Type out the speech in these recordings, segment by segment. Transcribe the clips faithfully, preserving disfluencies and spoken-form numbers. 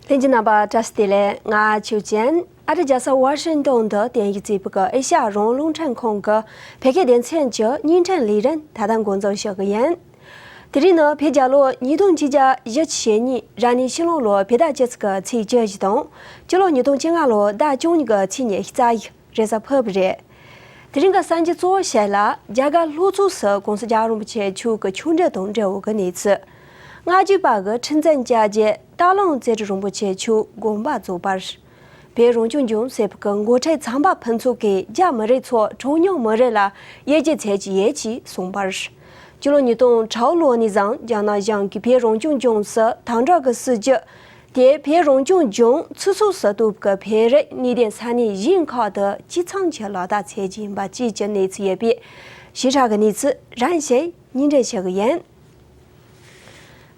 ལྷན་རྒྱས་རྣམ་པ་བཀྲ་ཤིས་བདེ་ལེགས། ང་ཆོས་ཅན། ཨ་རི་རྒྱལ་ས་ཝ་ཤིང་ཏོན་དུ་བསྟན་བཞུགས་བརྩིས་པའི་ཨེ་ཤ་ཡ་རང་དབང་རླུང་འཕྲིན་ཁང་གི་བོད་སྐད་སྡེ་ཚན་གྱི་བརྙན་འཕྲིན་ལས་རིམ་ད་ལྟ་འགོ་འཛུགས་ཞུ་གི་ཡིན། དེ་རིང་ནི་བོད་རྒྱལ་ལོ་ཉིས་སྟོང་ཆིག་བརྒྱ་བཞི་བཅུ་ཞེ་གཉིས་རབ་གནས་ཕྱི་ལོ་ལོ་བོད་ཟླ་བཅུ་གཅིག་གི་ཚེས་བཅུ་བཞི་དང་། སྤྱི་ལོ་ཉིས་སྟོང་བཅོ་ལྔ་ལོ་ཟླ་བཅུ་གཉིས་ཀྱི་ཚེས་ཉི་ཤུ་རྩ་བཞི་རེས་གཟའ་ཕུར་བུ་རེད། དེ་རིང་གི་གསར་འགྱུར་གཙོ་བོ་ཞིག་ལ། རྒྱ་གར་ལྷོ་ཕྱོགས་སུ་༸གོང་ས་༸སྐྱབས་མགོན་རིན་པོ་ཆེ་མཆོག་གི་ཆོས་འབྲེལ་དང་འབྲེལ་བའི་གནས་ཚུལ། སྔ་རྗེས་པ་གི་ཁྲི་འཛིན་བཅའ་རྒྱས་སྟག་ལུང་རྩེ་ཁྲི་རིན་པོ་ཆེ་མཆོག་དགོངས་པ་རྫོགས་པ། བོད་རང་སྐྱོང་ལྗོངས་ཟེར་བའི་འགོ་ཁྲིད་ཚང་པ་ཕུན་ཚོགས་ཀྱིས་རྒྱ་མི་རིགས་ཚོ་གྲངས་ཉུང་མི་རིགས་ལ་དབྱེ་འབྱེད་བྱེད་ཀྱི་ཡོད་ཅེས་གསུངས་པ། སྤྱི་ལོ་ཉིས་སྟོང་དྲུག་ལོ་ནས་བཟུང་རྒྱ་ནག་གཞུང་གིས་བོད་རང་སྐྱོང་ལྗོངས་སུ་དམ་དྲག་གི་སྲིད་ཇུས་དེ་བོད་རང་སྐྱོང་ལྗོངས་ཚུད་ཚོད་སུ་གཏོགས་ཀྱི་བོད་རིགས་གནས་སྡོད་ས་གནས་གཞན་ཁག་ཏུ་སྤྱི་ཚང་གི་ལག་བསྟར་བྱེད་ཀྱི་ཡིན་པ་བཅས་ཀྱི་གནས་ཚུལ་ཡོད་པས། ཞིབ་ཕྲ་གི་གནས་ཚུལ་རིམ་བཞིན་སྙན་སྒྲོན་ཞུ་གི་ཡིན།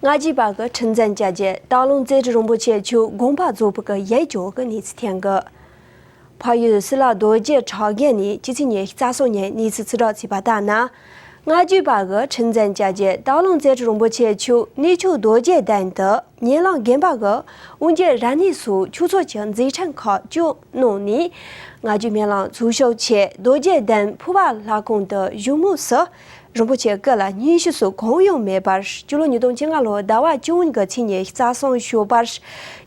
སྔ་རྗེས་པ་གི་ཁྲི་འཛིན་བཅའ་རྒྱས་སྟག་ལུང་རྩེ་ཁྲི་རིན་པོ་ཆེ་མཆོག་དགོངས་པ་རྫོགས་པ་གི་ཡིད་སྐྱོ་གི་གནས་ཚུལ་ཐོན་གི། ཕ་ཡུལ་སི་ལ་རྡོ་རྗེ་གྲྭ་རྒན་ནས་སྤྱི་ཚེས་ཉི་ཤུ་རྩ་གསུམ་ཉིན་གནས་ཚུལ་ཕྱིར་བསྒྲགས་བྱས་པ་ལྟར་ན། སྔ་རྗེས་པ་གི་ཁྲི་འཛིན་བཅའ་རྒྱས་སྟག་ལུང་རྩེ་ཁྲི་རིན་པོ་ཆེ་མཆོག་གནས་མཆོག་རྡོ་རྗེ་གདན་དུ་ཉེ་ལམ་དགོན་པ་གི་དབུ་འབྱེད་རབ་གནས་སོགས་ཆོས་ཚོགས་ཀྱི་མཛད་འཕྲིན་ཁག་བཅུ་གནང་ནས། སྔ་རྗེས་སྨོན་ལམ་ཚོགས་ཞུགས་ཆེད་རྡོ་རྗེ་གདན་ཕུར་པ་ལྷ་ཁང་དུ་བཞུགས་མུས་སུ། རིན་པོ་ཆེ་སྐུ་ལ་སྙུན་གཞི་སོགས་གང་ཡང་མེད་པར་སྤྱི་ལོ་ཉིས་སྟོང་བཅོ་ལྔ་ལོ་ཟླ་བ་བཅུ་གཉིས་ཀྱི་ཚེས་ཉི་ཤུ་རྩ་གསུམ་ཞོགས་པར་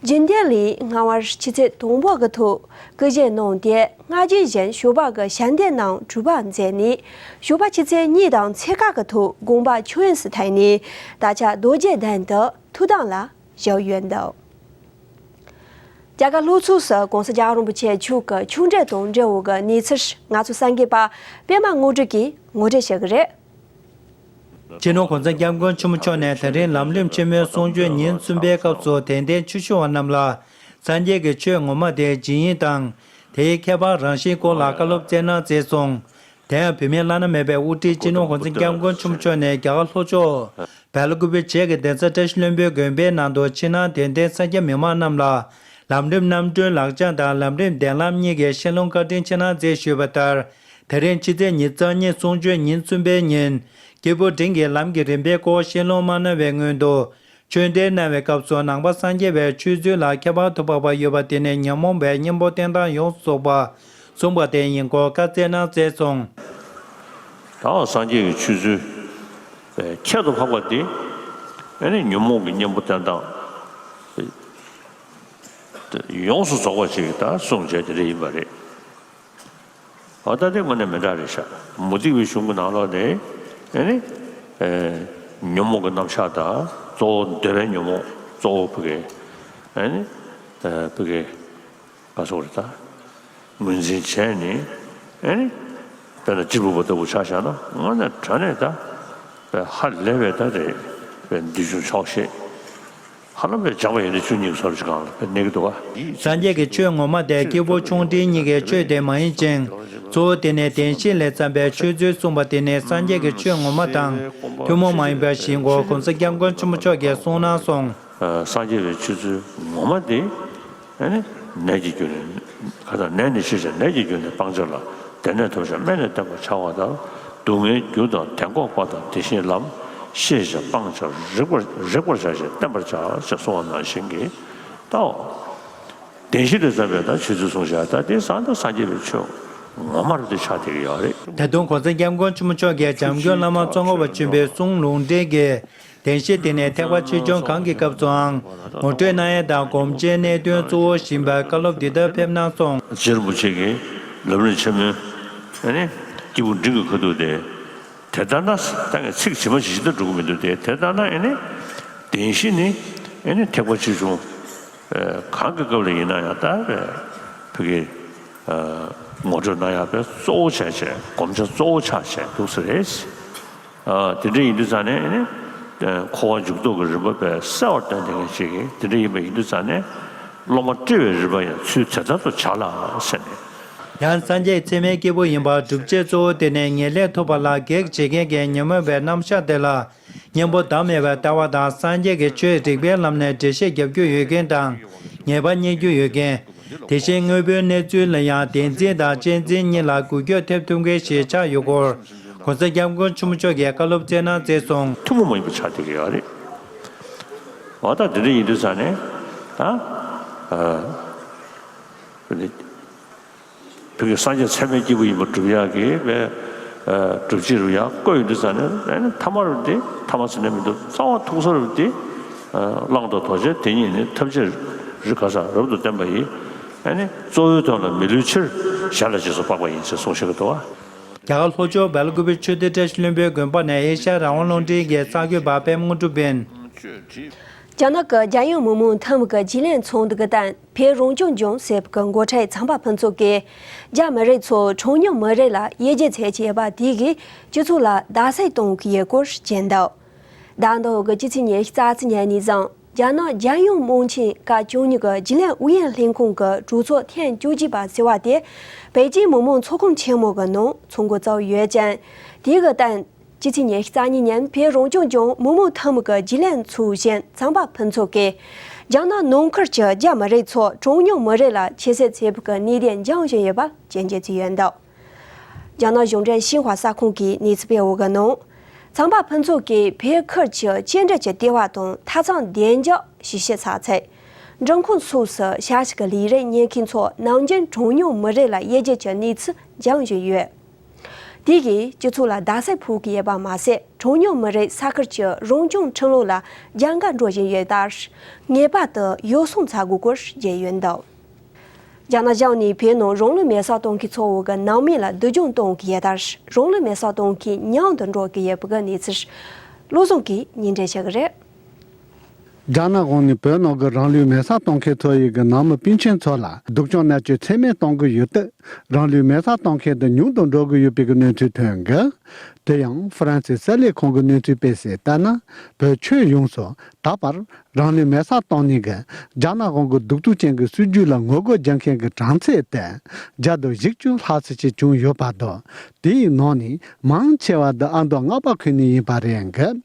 རྒྱུན་ལྡན་ལས་སྔ་བར་ཕྱི་ཚེས་དང་པོ་གི་ཐོག་སྐུ་བཞེངས་གནང་སྟེ། སྔ་རྗེས་བཞིན་ཞོགས་པ་གི་ཞལ་འདེབས་རྣམས་གྲུབ་པ་མཛད་ནས། ཞོགས་པ་ཕྱི་ཚེས་གཉིས་དང་ཚེས་ཁ་གི་ཐོག་དགོངས་པ་ཆོས་དབྱིངས་སུ་ཐིམ་ནས། ད་ཆ་རྡོ་རྗེ་གདན་དུ་ཐུགས་དམ་ལ་བཞུགས་ཡོད་འདུག་རྒྱ་གར་ལྷོ་ཕྱོགས་སུ་༸གོང་ས་༸སྐྱབས་མགོན་རིན་པོ་ཆེ་མཆོག་གི་ཆོས་འབྲེལ་དང་འབྲེལ་བའི་གནས་ཚུལ་ང་ཚོའི་གསར་འགོད་པ་པད་མ་དངོས་གྲུབ་ཀྱིས་ངོ་སྤྲོད་བྱེད་ཀྱི་རེད། སྤྱི་ནོར་༸གོང་ས་༸སྐྱབས་མགོན་ཆེན་པོ་མཆོག་ནས་དེ་རིང་ལམ་རིམ་ཆེན་མོའི་གསུང་ཆོས་ཉིན་གསུམ་པའི་སྐབས་སུ་དད་ལྡན་ཆོས་ཞུ་བ་རྣམས་ལ། སངས་རྒྱས་ཀྱི་ཆོས་ངོ་མ་དེ་ཇི་ཡིན་དང་། དེའི་ཁྱད་པར་རང་བཞིན་སྐོར་ལ་བཀའ་སློབ་སྩལ་གནང་མཛད་སོང་། དེ་ཡང་བོད་མིའི་བླ་ན་མེད་པའི་དབུ་ཁྲིད་སྤྱི་ནོར་༸གོང་ས་༸སྐྱབས་མགོན་ཆེན་པོ་མཆོག་ནས་རྒྱ་གར་ལྷོ་ཕྱོགས་སྦེལ་ཀོབ་བྱེས་ཀྱི་གདན་ས་བཀྲ་ཤིས་ལྷུན་པོའི་དགོན་པའི་ནང་དུ་ཕྱི་ནང་དད་ལྡན་སངས་རྒྱས་མི་མང་རྣམས་ལ་ལམ་རིམ་རྣམ་གྲོལ་ལག་བཅངས་དང་ལམ་རིམ་གདན་ལམ་གཉིས་ཀྱི་ཤིང་ལོང་བཀའ་དྲིན་ཆེ་གནང་མཛད་ཞུས་པ་ལྟར། དེ་རིང་ཕྱི་ཚེས་ཉེར་གཉིས་གསུང་ཆོས་ཉིན་གསུམ་པའི་ཉིན། སྐྱེས་བུ་འབྲིང་གི་ལམ་གྱི་རིམ་པའི་སྐོར་ཤིང་ལོང་མ་གནང་བའི་སྔོན་དུ། ཆོས་འབྲེལ་གནང་བའི་སྐབས་སུ་ནང་པ་སངས་རྒྱས་པའི་ཆོས་ཚུལ་ལ་ཁྱད་པར་དུ་འཕགས་པ་ཡོད་པ་དེ་ནི་ཉོན་མོངས་པའི་གཉེན་པོ་བསྟེན་སྟངས་ཡོངས་སུ་རྫོགས་པ་གསུངས་པ་དེ་ཡིན་སྐོར་བཀའ་སྩལ་གནང་མཛད་སོང་། ད་སངས་རྒྱས་ཀྱི་ཆོས་ཚུལ་ཁྱད་དུ་འཕགས་པ་དེ་ཨ་ནི་ཉོན་མོངས་ཀྱི་གཉེན་པོ་བསྟེན་སྟངས་ཡོངས་སུ་རྫོགས་པ་ཅིག་ད་གསུངས་བྱས་དེ་འདྲ་ཡིན་པ་རེད། འོ་ད་དེ་དངོས་གནས་མི་འདྲ་རེད་ཤག་མུ་སྟེགས་པའི་གཞུང་གི་ནང་ལོགས་ནས་ཨ་ནི་ཨེ་ཉོན་མོངས་ཀྱི་རྣམ་གཞག་དང་གཙོ་བོ་འདོད་པའི་ཉོན་མོངས་གཙོ་བོ་ཕ་གི་ཨ་ནི་ཨེ་ཕ་གི་ག་སོགས་རེད་ད། ངོས་འཛིན་བྱས་ནས་ཨ་ནི་དཔེར་ན་གཅེར་བུ་པ་ལྟ་བུ་ཆ་བཞག་ན་དངོས་གནས་དྲང་གནས་ད་དཔེ་ཧ་ལས་པའི་ད་རེད་དཔེ་འདི་བྱུང་ཆོག་ཤེས། ཧ་ལམ་པའི་ཇག་པ་ཡོན་ཏན་བཅུ་གཉིས་ཀྱི་སོར་ཅིག་སྒང་ལ་གནས་ཀྱི་འདུག་ག་སངས་རྒྱས་ཀྱི་ཆོས་ངོ་མ་དེ་སྐྱེས་བུ་ཆུང་འབྲིང་གཉིས་ཀའི་ཆོས་དེ་མ་ཡིན་ཅིང་། གཙོ་བོ་དེ་ནི་བདེན་བཞི་ལས་བརྩམས་པའི་ཆོས་ཚུལ་གསུངས་པ་དེ་ནི་སངས་རྒྱས་ཀྱི་ཆོས་ངོ་མ་དང་ཐུན་མོང་མ་ཡིན་པ་ཞིག་ཡིན་སྐོར་༸གོང་ས་༸སྐྱབས་མགོན་ཆེན་པོ་མཆོག་གིས་གསུངས་གནང་སོང་། སངས་རྒྱས་པའི་ཆོས་ཚུལ་ངོ་མ་དེ་ནད་ཀྱི་རྒྱུ་ནི་ག་དང་ནད་ནི་ཤེས་བྱ་ནད་ཀྱི་རྒྱུ་ནི་སྤང་བྱ་ལ་དེ་ནས་ཐོབ་བྱ་སྨན་ནི་བསྟེན་པར་བྱ་བ་དང་། སྡུག་བསྔལ་རྒྱུ་དང་དེ་འགོག་པ་དང་དེ་བཞིན་ལམ། ཤེས་བྱ་སྤང་བྱ་རིག་པར་རིག་པར་བྱ་ཞེས་བསྟན་པར་བྱ་ཞེས་གསུངས་པ་ནང་བཞིན་གྱི་ལྟའོ། བདེན་བཞི་ལས་བརྩམས་པའི་ད་ཆོས་ཚུལ་གསུངས་བཞག་ད་དེ་ས་འདི་སངས་རྒྱས་པའི་ཆོས་ངོ་མ་རུ་དེ་ཆགས་བསྡད་ཀྱི་ཡོད་རེད། ད་དུང་༸གོང་ས་༸སྐྱབས་མགོན་ཆེན་པོ་མཆོག་གིས་བྱམས་མགོན་བླ་མ་ཙོང་ཁ་པ་ཆེན་པོའི་གསུང་ལུང་འདྲེན་གྱི་བདེན་བཞི་དེ་ནི་ཐེག་པ་ཆེ་ཆུང་གང་གི་སྐབས་སུའང་ངོ་སྤྲོད་གནང་ཡས་དང་སྒོམ་བྱའི་གནད་དོན་གཙོ་བོ་ཞིག་ཡིན་པའི་བཀའ་སློབ་འདི་ལྟར་ཕེབས་གནང་སོང་། རྗེ་རིན་པོ་ཆེ་གིས་ལམ་རིམ་ཆེན་མོའི་ཨ་ནི་སྐྱེས་བུ་འབྲིང་གི་ཁ་ཐུག་དེ། དེ་ལྟར་ན་ད་ངས་ཚིག་ཇི་མ་ཇི་བཞིན་དུ་འགྲོ་གི་མི་འདུག་སྟེ། དེ་ལྟར་ན་ཨ་ནི་བདེན་བཞི་ནི་ཨ་ནི་ཐེག་པ་ཆེ་ཆུང་གང་གི་སྐབས་ལ་ཡིན་ན་ཡང་ད་བོད་ཀྱི་ངོ་སྤྲོད་གནང་ཡག་པའི་གཙོ་བོ་བྱས་བྱས་སྒོམ་བྱ་གཙོ་བོ་ཆགས་བྱས་འདུག་ས་རེད། དེ་འདྲ་ཡིན་དུས་ཙང་ནས་ཨ་ནི་འཁོར་བ་འཇུག་ལྡོག་གི་རིམ་པ་དཔེ་གསལ་བར་སྟོན་བསྡད་མཁན་ཅིག་གིས་དེ་འདྲ་ཡིན་པ་ཡིན་དུས་ཙང་ནས་སློབ་མ་བཀྲི་བའི་རིམ་པ་ཡང་ཚུལ་དེ་ལྟར་དུ་བྱ་ལ་ཟེར་ནས། ཡང་སངས་རྒྱས་ཚད་མའི་སྐྱེས་བུ་ཡིན་པར་སྒྲུབ་བྱེད་གཙོ་བོ་དེ་ནི་ངེས་ལེགས་ཐོབ་པ་ལ་གེགས་བྱེད་མཁན་གྱི་ཉོན་མོངས་པའི་རྣམ་གཞག་དེ་ལ་གཉེན་པོ་བདག་མེད་པའི་ལྟ་བ་དང་སངས་རྒྱས་ཀྱི་ཆོས་རིགས་པའི་ལམ་ནས་འགྲེལ་བཤད་རྒྱབ་རྒྱུ་ཡོད་མཁན་དང་ངེས་པ་རྙེད་རྒྱུ་ཡོད་མཁན། དེ་བཞིན་དངོས་པོའི་གནས་ཚུལ་ལ་ཡང་བདེན་འཛིན་དང་གཅེས་འཛིན་གཉིས་ལ་འགུལ་སྐྱོད་ཐེབས་ཐུབ་མཁན་ཞིག་ཆགས་ཡོད་སྐོར་༸གོང་ས་༸སྐྱབས་མགོན་ཆེན་པོ་མཆོག་གིས་བཀའ་སློབ་སྩལ་གནང་མཛད་སོང་། ཐུན་མོང་མ་ཡིན་པ་ཆགས་བསྡད་ཀྱི་ཡོད་རེད། འོ་ད་དེ་འདྲ་ཡིན་དུས་ཙང་ནས་ད་ ཨ་ནི་བོད་ཀྱི་སངས་རྒྱས་ཚད་མའི་སྐྱེས་བུ་ཡིན་པ་སྒྲུབ་ཡག་གི་བའི་སྒྲུབ་བྱེད་རུ་ཡང་བཀོད་ཡོང་དུས་ཙང་ནས་ཨ་ནི་ཐ་མ་རུ་དེ་ཐ་མ་ཟེར་ནས་མི་འདུག་རྩ་བ་ཐུག་ས་རུ་དེ་བླང་དོར་དོར་བྱེད་དེ་ཉིད་ནི་ཐམས་ཅད་རིག་ག་ས་རབ་ཏུ་བསྟན་པ་ཡིས་ཨ་ནི་གཙོ་བོའི་དོན་ལ་མི་བསླུ་ཕྱིར་གཞན་ལ་རྗེས་སུ་དཔག་པ་ཡིན་ཞེས་གསུངས་བཞག་གི་འདུག་བ། རྒྱ་གར་ལྷོ་ཕྱོགས་སྦེལ་ཀུ་པེ་ཆོས་སྡེ་བཀྲ་ཤིས་ལྷུན་པོའི་དགོན་པ་ནས་ཨེ་ཤ་ཡ་རང་དབང་རླུང་འཕྲིན་གྱི་གསར་འགོད་པ་པད་མ་དངོས་གྲུབ་ཡིན། རྒྱ་ནག་གི་རྒྱལ་ཡོངས་མི་དམངས་འཐུས་མི་གི་རྒྱུན་ལས་ཚོགས་འདུ་གི་སྟེང་བོད་རང་སྐྱོང་ལྗོངས་ཟེར་བའི་འགོ་ཁྲིད་ཚང་པ་ཕུན་ཚོགས་ཀྱིས་རྒྱ་མི་རིགས་ཚོ་གྲངས་ཉུང་མི་རིགས་ལ་དབྱེ་འབྱེད་བྱེད་ཀྱི་ཡོད་པ་དེ་གིས་སྤྱི་ཚོགས་ལ་བརྡབ་གསིག་གཏོང་གི་ཡོད་སྐོར་བརྗོད་འདུག་ཟླ་འདིའི་སྤྱི་ཚེས་ཉི་ཤུ་རྩ་གཅིག་ཉིན་ནས་བཟུང་རྒྱ་ནག་རྒྱལ་ཡོངས་དམངས་ཆེན་ཁག་བཅུ་གཉིས་ཀྱི་རྒྱུན་ལས་ཨུ་ཡོན་ལྷན་ཁང་གི་གྲོས་ཚོགས་ཐེངས་བཅུ་གཅིག་པ་ཟེར་བ་དེ་པེ་ཅིན་མི་དམངས་ཚོགས་ཁང་ཆེན་མོ་གི་ནང་ཚོགས་འགོ་བཙུགས་ཡོད་ཅིང་། དེ་གི་སྟེང་སྤྱི་ཚེས་ཉི་ཤུ་རྩ་གཉིས་ཉིན་བོད་རང་སྐྱོང་ལྗོངས་མི་དམངས་འཐུས་མི་གི་རྒྱུན་ལས་ཚོགས་གཞོན་ཚང་པ་ཕུན་ཚོགས་ཀྱིས་རྒྱ་ནག་ནང་ཁུལ་གྱི་རྒྱ་མི་རིགས་ཚོ་གྲངས་ཉུང་མི་རིགས་ལ་ཁྱད་གསོད་བྱེད་པའི་གནད་དོན་འབྱུང་བཞིན་ཡོད་པ་སྐྱོན་བརྗོད་བྱས་ཡོད་འདུག་རྒྱ་ནག་གཞུང་འབྲེལ་ཤིན་ཧྭ་གསར་ཁང་གིས་གནས་ཚུལ་སྤེལ་བའི་ནང་། ཚང་པ་ཕུན་ཚོགས་ཀྱིས་བོད་ཁུལ་གྱི་བཅིངས་འགྲོལ་གྱི་ལྟེ་བ་དང་མཐའ་མཚམས་བདེ་འཇགས་ཞིབ་བཤེར་ཚགས་ཚུད། འབྲི་ཁུངས་སོགས་སུ་ཞབས་ཞུ་གི་ལས་རིགས་གཉེར་མཁན་ཚོ་ནམ་རྒྱུན་གྲངས་ཉུང་མི་རིགས་ལ་དབྱེ་འབྱེད་ཀྱི་གནས་ཚུལ་འབྱུང་བཞིན་ཡོད། དེ་གིས་སྤྱི་ཚོགས་ལ་བརྡབ་གསིག་ཕོག་གི་ཡོད་པ་མ་ཟད། གྲངས་ཉུང་མི་རིགས་ས་ཁུལ་གྱི་རང་སྐྱོང་ཁྲིམས་ལུགས་ལ་རྒྱབ་འགལ་འགྲོ་བཞིན་ཡོད་སྟབས། ངེས་པར་དུ་ཡོ་བསྲང་བྱ་དགོས་སྐོར་བརྗོད་ཡོད་འདུག་རྒྱ་ནག་གཞུང་ནས་བོད་ནང་རང་ལུས་མེར་སྲེག་གཏོང་མཁན་ཚོའི་གི་ནང་མི་ལ་སྡུག་སྦྱོང་གཏོང་གི་ཡོད་སྟབས། རང་ལུས་མེར་སྲེག་གཏོང་མཁན་ཉུང་དུ་འགྲོ་གི་ཡོད་པའི་གནས་ཚུལ། བློ་བཟང་གིས་སྙན་སྒྲོན་ཞུ་གི་རེད། རྒྱ་ནག་གཞུང་ནས་བོད་ནང་གི་རང་ལུས་མེར་སྲེག་གཏོང་མཁན་ཚོ་ཡི་གི་ནང་མི་སྤུན་མཆེད་ཚོ་ལ་སྡུག་སྦྱོང་མནར་གཅོད་ཚད་མེད་གཏོང་གི་ཡོད་སྟབས། རང་ལུས་མེར་སྲེག་གཏོང་མཁན་དེ་ཉུང་དུ་འགྲོ་གི་ཡོད་པའི་གི་གནས་ཚུལ་ཐོན་གི། དེ་ཡང་ཧྥ་རན་སིའི་གསར་ལས་ཁང་གི་གནས་ཚུལ་སྤེལ་གསལ་ལྟར་ན། བོད་ཆོལ་ཡོངས་སུ་ད་བར་རང་ལུས་མེར་སྲེག་གཏོང་ནས་གི་རྒྱ་ནག་གཞུང་གི་གདུག་རྩུབ་ཅན་གྱི་སྲིད་ཇུས་ལ་ངོ་རྒོལ་རྒྱག་མཁན་གྱི་གྲངས་ཚད་དེ་བརྒྱ་དང་བཞི་བཅུ་ལྷག་ཙམ་ཞིག་བྱུང་ཡོད་པ་དང་། དེའི་ནང་ནས་མང་ཆེ་བ་དེ་ཨ་མདོ་རྔ་པ་ཁུལ་ནས་ཡིན་པ་རེད་གི།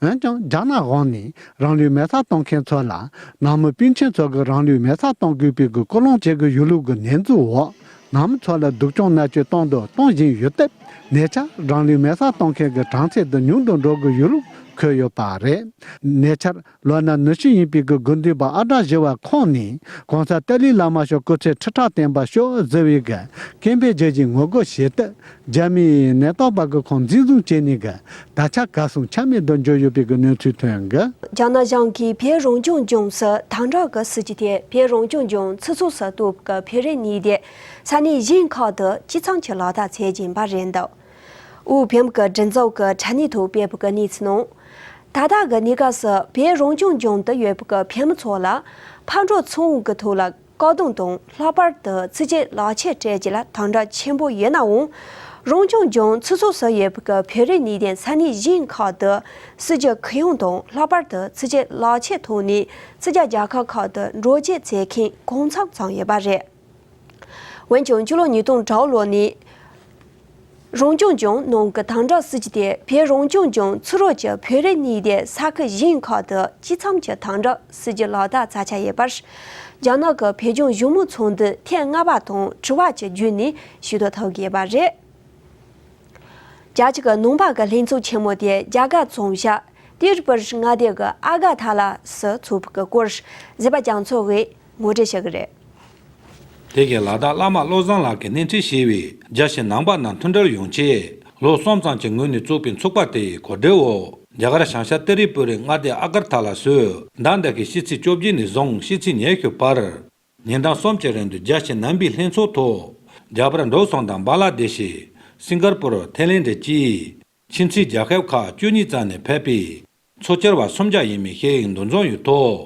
འོན་ཀྱང་རྒྱ་ནག་གཞུང་ནས་རང་ལུས་མེར་སྲེག་གཏོང་མཁན་ཚོ་ལ་ནང་མི་སྤུན་མཆེད་ཚོ་གིས་རང་ལུས་མེར་སྲེག་གཏོང་དགོས་པའི་གི་སྐུལ་སློང་བྱེད་ཀྱི་ཡོད་ལུགས་ཀྱི་ནན་འཛུགས་འོག་ནང་མི་ཚོ་ལ་སྡུག་སྦྱོང་མནར་གཅོད་གཏོང་དང་གཏོང་བཞིན་ཡོད་སྟབས། ཉེ་ཆར་རང་ལུས་མེར་སྲེག་གཏོང་མཁན་གྱི་གྲངས་ཚད་དེ་ཉུང་དུ་འགྲོ་གི་ཡོད་ལུགས་འཁོད་ཡོད་པ་རེད། ཉེ་ཆར་ལོ་ན་ཉི་ཤུ་ཡིན་པའི་གི་དགུན་དུས་པ་ཨ་བྲ་ཞི་བ་ཁོང་ནས་གོང་ས་ཏཱ་ལའི་བླ་མ་མཆོག་སྐུ་ཚེ་ཁྲི་ཕྲག་བརྟན་པར་ཤོག་ཟེར་བའི་གི་སྐད་འབོད་རྒྱག་བཞིན་ངོ་རྒོལ་བྱས་ཏེ། རྒྱ་མིའི་ནད་ཐོག་པ་གི་ཁོང་འཛིན་བཟུང་བྱས་ནས་གི་ད་ཆ་གར་སོང་ཆ་མེད་དུ་འགྱུར་ཡོད་པའི་གི་གནས་ཚུལ་ཐོན་གི། རྒྱ་ནག་གཞུང་གིས་བོད་རང་སྐྱོང་ལྗོངས་སུ་དམ་དྲག་གི་སྲིད་ཇུས་དེ་བོད་རང་སྐྱོང་ལྗོངས་ཆུ་ཚོད་སུ་གཏོགས་ཀྱི་བོད་རིགས་གནས་སྡོད་ས་གནས་གཞན་ཁག་ཏུ་ཇི་ཙམ་གྱི་ལག་བསྟར་བྱེད་ཀྱིན་པ་རེད་འདུག་དབུས་བོད་མི་གི་སྒྲིག་འཛུགས་ཀྱི་དྲ་གནས་ཐོག་སྤེལ་བའི་གི་གནས་ཚུལ་ནང་། ད་ལྟ་གི་གནས་སྐབས་སུ་བོད་རང་སྐྱོང་ལྗོངས་དུ་ཡོད་པའི་གི་བོད་མི་ཚོ་ལ་ཕར་འགྲོ་ཚུར་འོང་གི་ཐོག་ལ། བཀག་སྡོམ་དང་ལྷག་པར་དུ་ཚིག་བཅད་ལག་ཁྱེར་སྤྲད་རྒྱུ་ལ་དམ་དྲག་ཆེན་པོ་ཡོད་ནའང་། རང་སྐྱོང་ལྗོངས་ཆུ་ཚོད་སུ་ཡོད་པའི་བོད་རིགས་གནས་སྡོད་ས་གནས་གཞན་ཁག་ཏུ་སྲིད་ཇུས་གུ་ཡངས་དང་ལྷག་པར་དུ་ཚིག་བཅད་ལག་ཁྱེར་ཐོག་ནས་ཕྱི་རྒྱལ་རྒྱལ་ཁབ་ཁག་ཏུ་འགྲོ་སྐྱོད་བྱེད་མཁན་གང་འཚམ་ཙམ་ཡོད་པ་རེད། འོན་ཀྱང་ཕྱི་ལོ་ཉིས་སྟོང་དྲུག་ལོ་ནས། རང་སྐྱོང་ལྗོངས་ནང་གི་དམ་དྲག་སྲིད་ཇུས་དེ་བོད་རང་སྐྱོང་ལྗོངས་ཕྱི་རོལ་གྱི་བོད་རིགས་གནས་སྡོད་ས་ཁུལ་གཞན་ཁག་ཏུ་ཇི་ཙམ་གྱི་དམ་དྲག་སྲིད་ཇུས་ལག་བསྟར་མཛད་འཆར་ཡོད་པར། རྒྱ་ནག་གི་བོད་ལྗོངས་གཞུང་མང་ཚོགས་འདུ་ཐེངས་ལྔ་པ་དང་དྲི་བ་བཅུ་བརྒྱུད་ནས་ཞུ་གཏུག་ཐུབ་ཡོད་པ་རེད། རྒྱལ་སྤྱི་གི་ནང་པ་གི་ལྷན་ཚོགས་ཆེན་མོ་དེ་རྒྱ་གར་རྫོང་ཤར་ཏིར་པུར་མངའ་སྡེ་གི་ཨ་ག་ཐ་ལ་སུ་ཚོགས་པའི་སྐོར་གཟིགས་པ་རྒྱ་མཚོ་ཝེ། ངོ་སྤྲོད་བྱེད་ཀྱི་རེད། དེ་གའི་ལ་དྭགས་བླ་མ་བློ་བཟང་ལགས་ཀྱིས་སྣེ་ཁྲིད་བྱས་པའི་རྒྱལ་སྤྱིའི་ནང་པ་རྣམས་མཐུན་སྒྲིལ་ཡོང་ཆེད་ལོ་གསུམ་ཙམ་གྱི་སྔོན་ནས་བཙུགས་པའི་ཚོགས་པ་དེའི་གོ་སྒྲིག་འོག་རྒྱ་གར་བྱང་ཤར་ཏི་རི་པུ་རའི་མངའ་སྡེ་ཨ་གར་ཐ་ལ་སུ་ཟླ་འདི་གའི་ཕྱི་ཚེས་བཅོ་བརྒྱད་ནས་བཟུང་ཕྱི་ཚེས་ཉི་ཤུ་བར་ཉིན་གྲངས་གསུམ་གྱི་རིང་དུ་རྒྱལ་སྤྱིའི་ནང་པའི་ལྷན་ཚོགས་ཐོག་རྒྱ་གར་འབྲུག་གསུམ་དང་བང་ལ་དེ་ཤི། སིང་ག་པུར། ཐའི་ལེན་ཌི་བཅས། ཕྱི་ཚེས་རྒྱལ་ཁབ་ཁག་བཅུ་གཉིས་ཙམ་ནས་ཕེབས་པའི་ཚོགས་བཅར་བ་སུམ་བརྒྱ་ཡས་མས་ཤིག་འདུ་འཛོམས་ཡོད་ཐོག་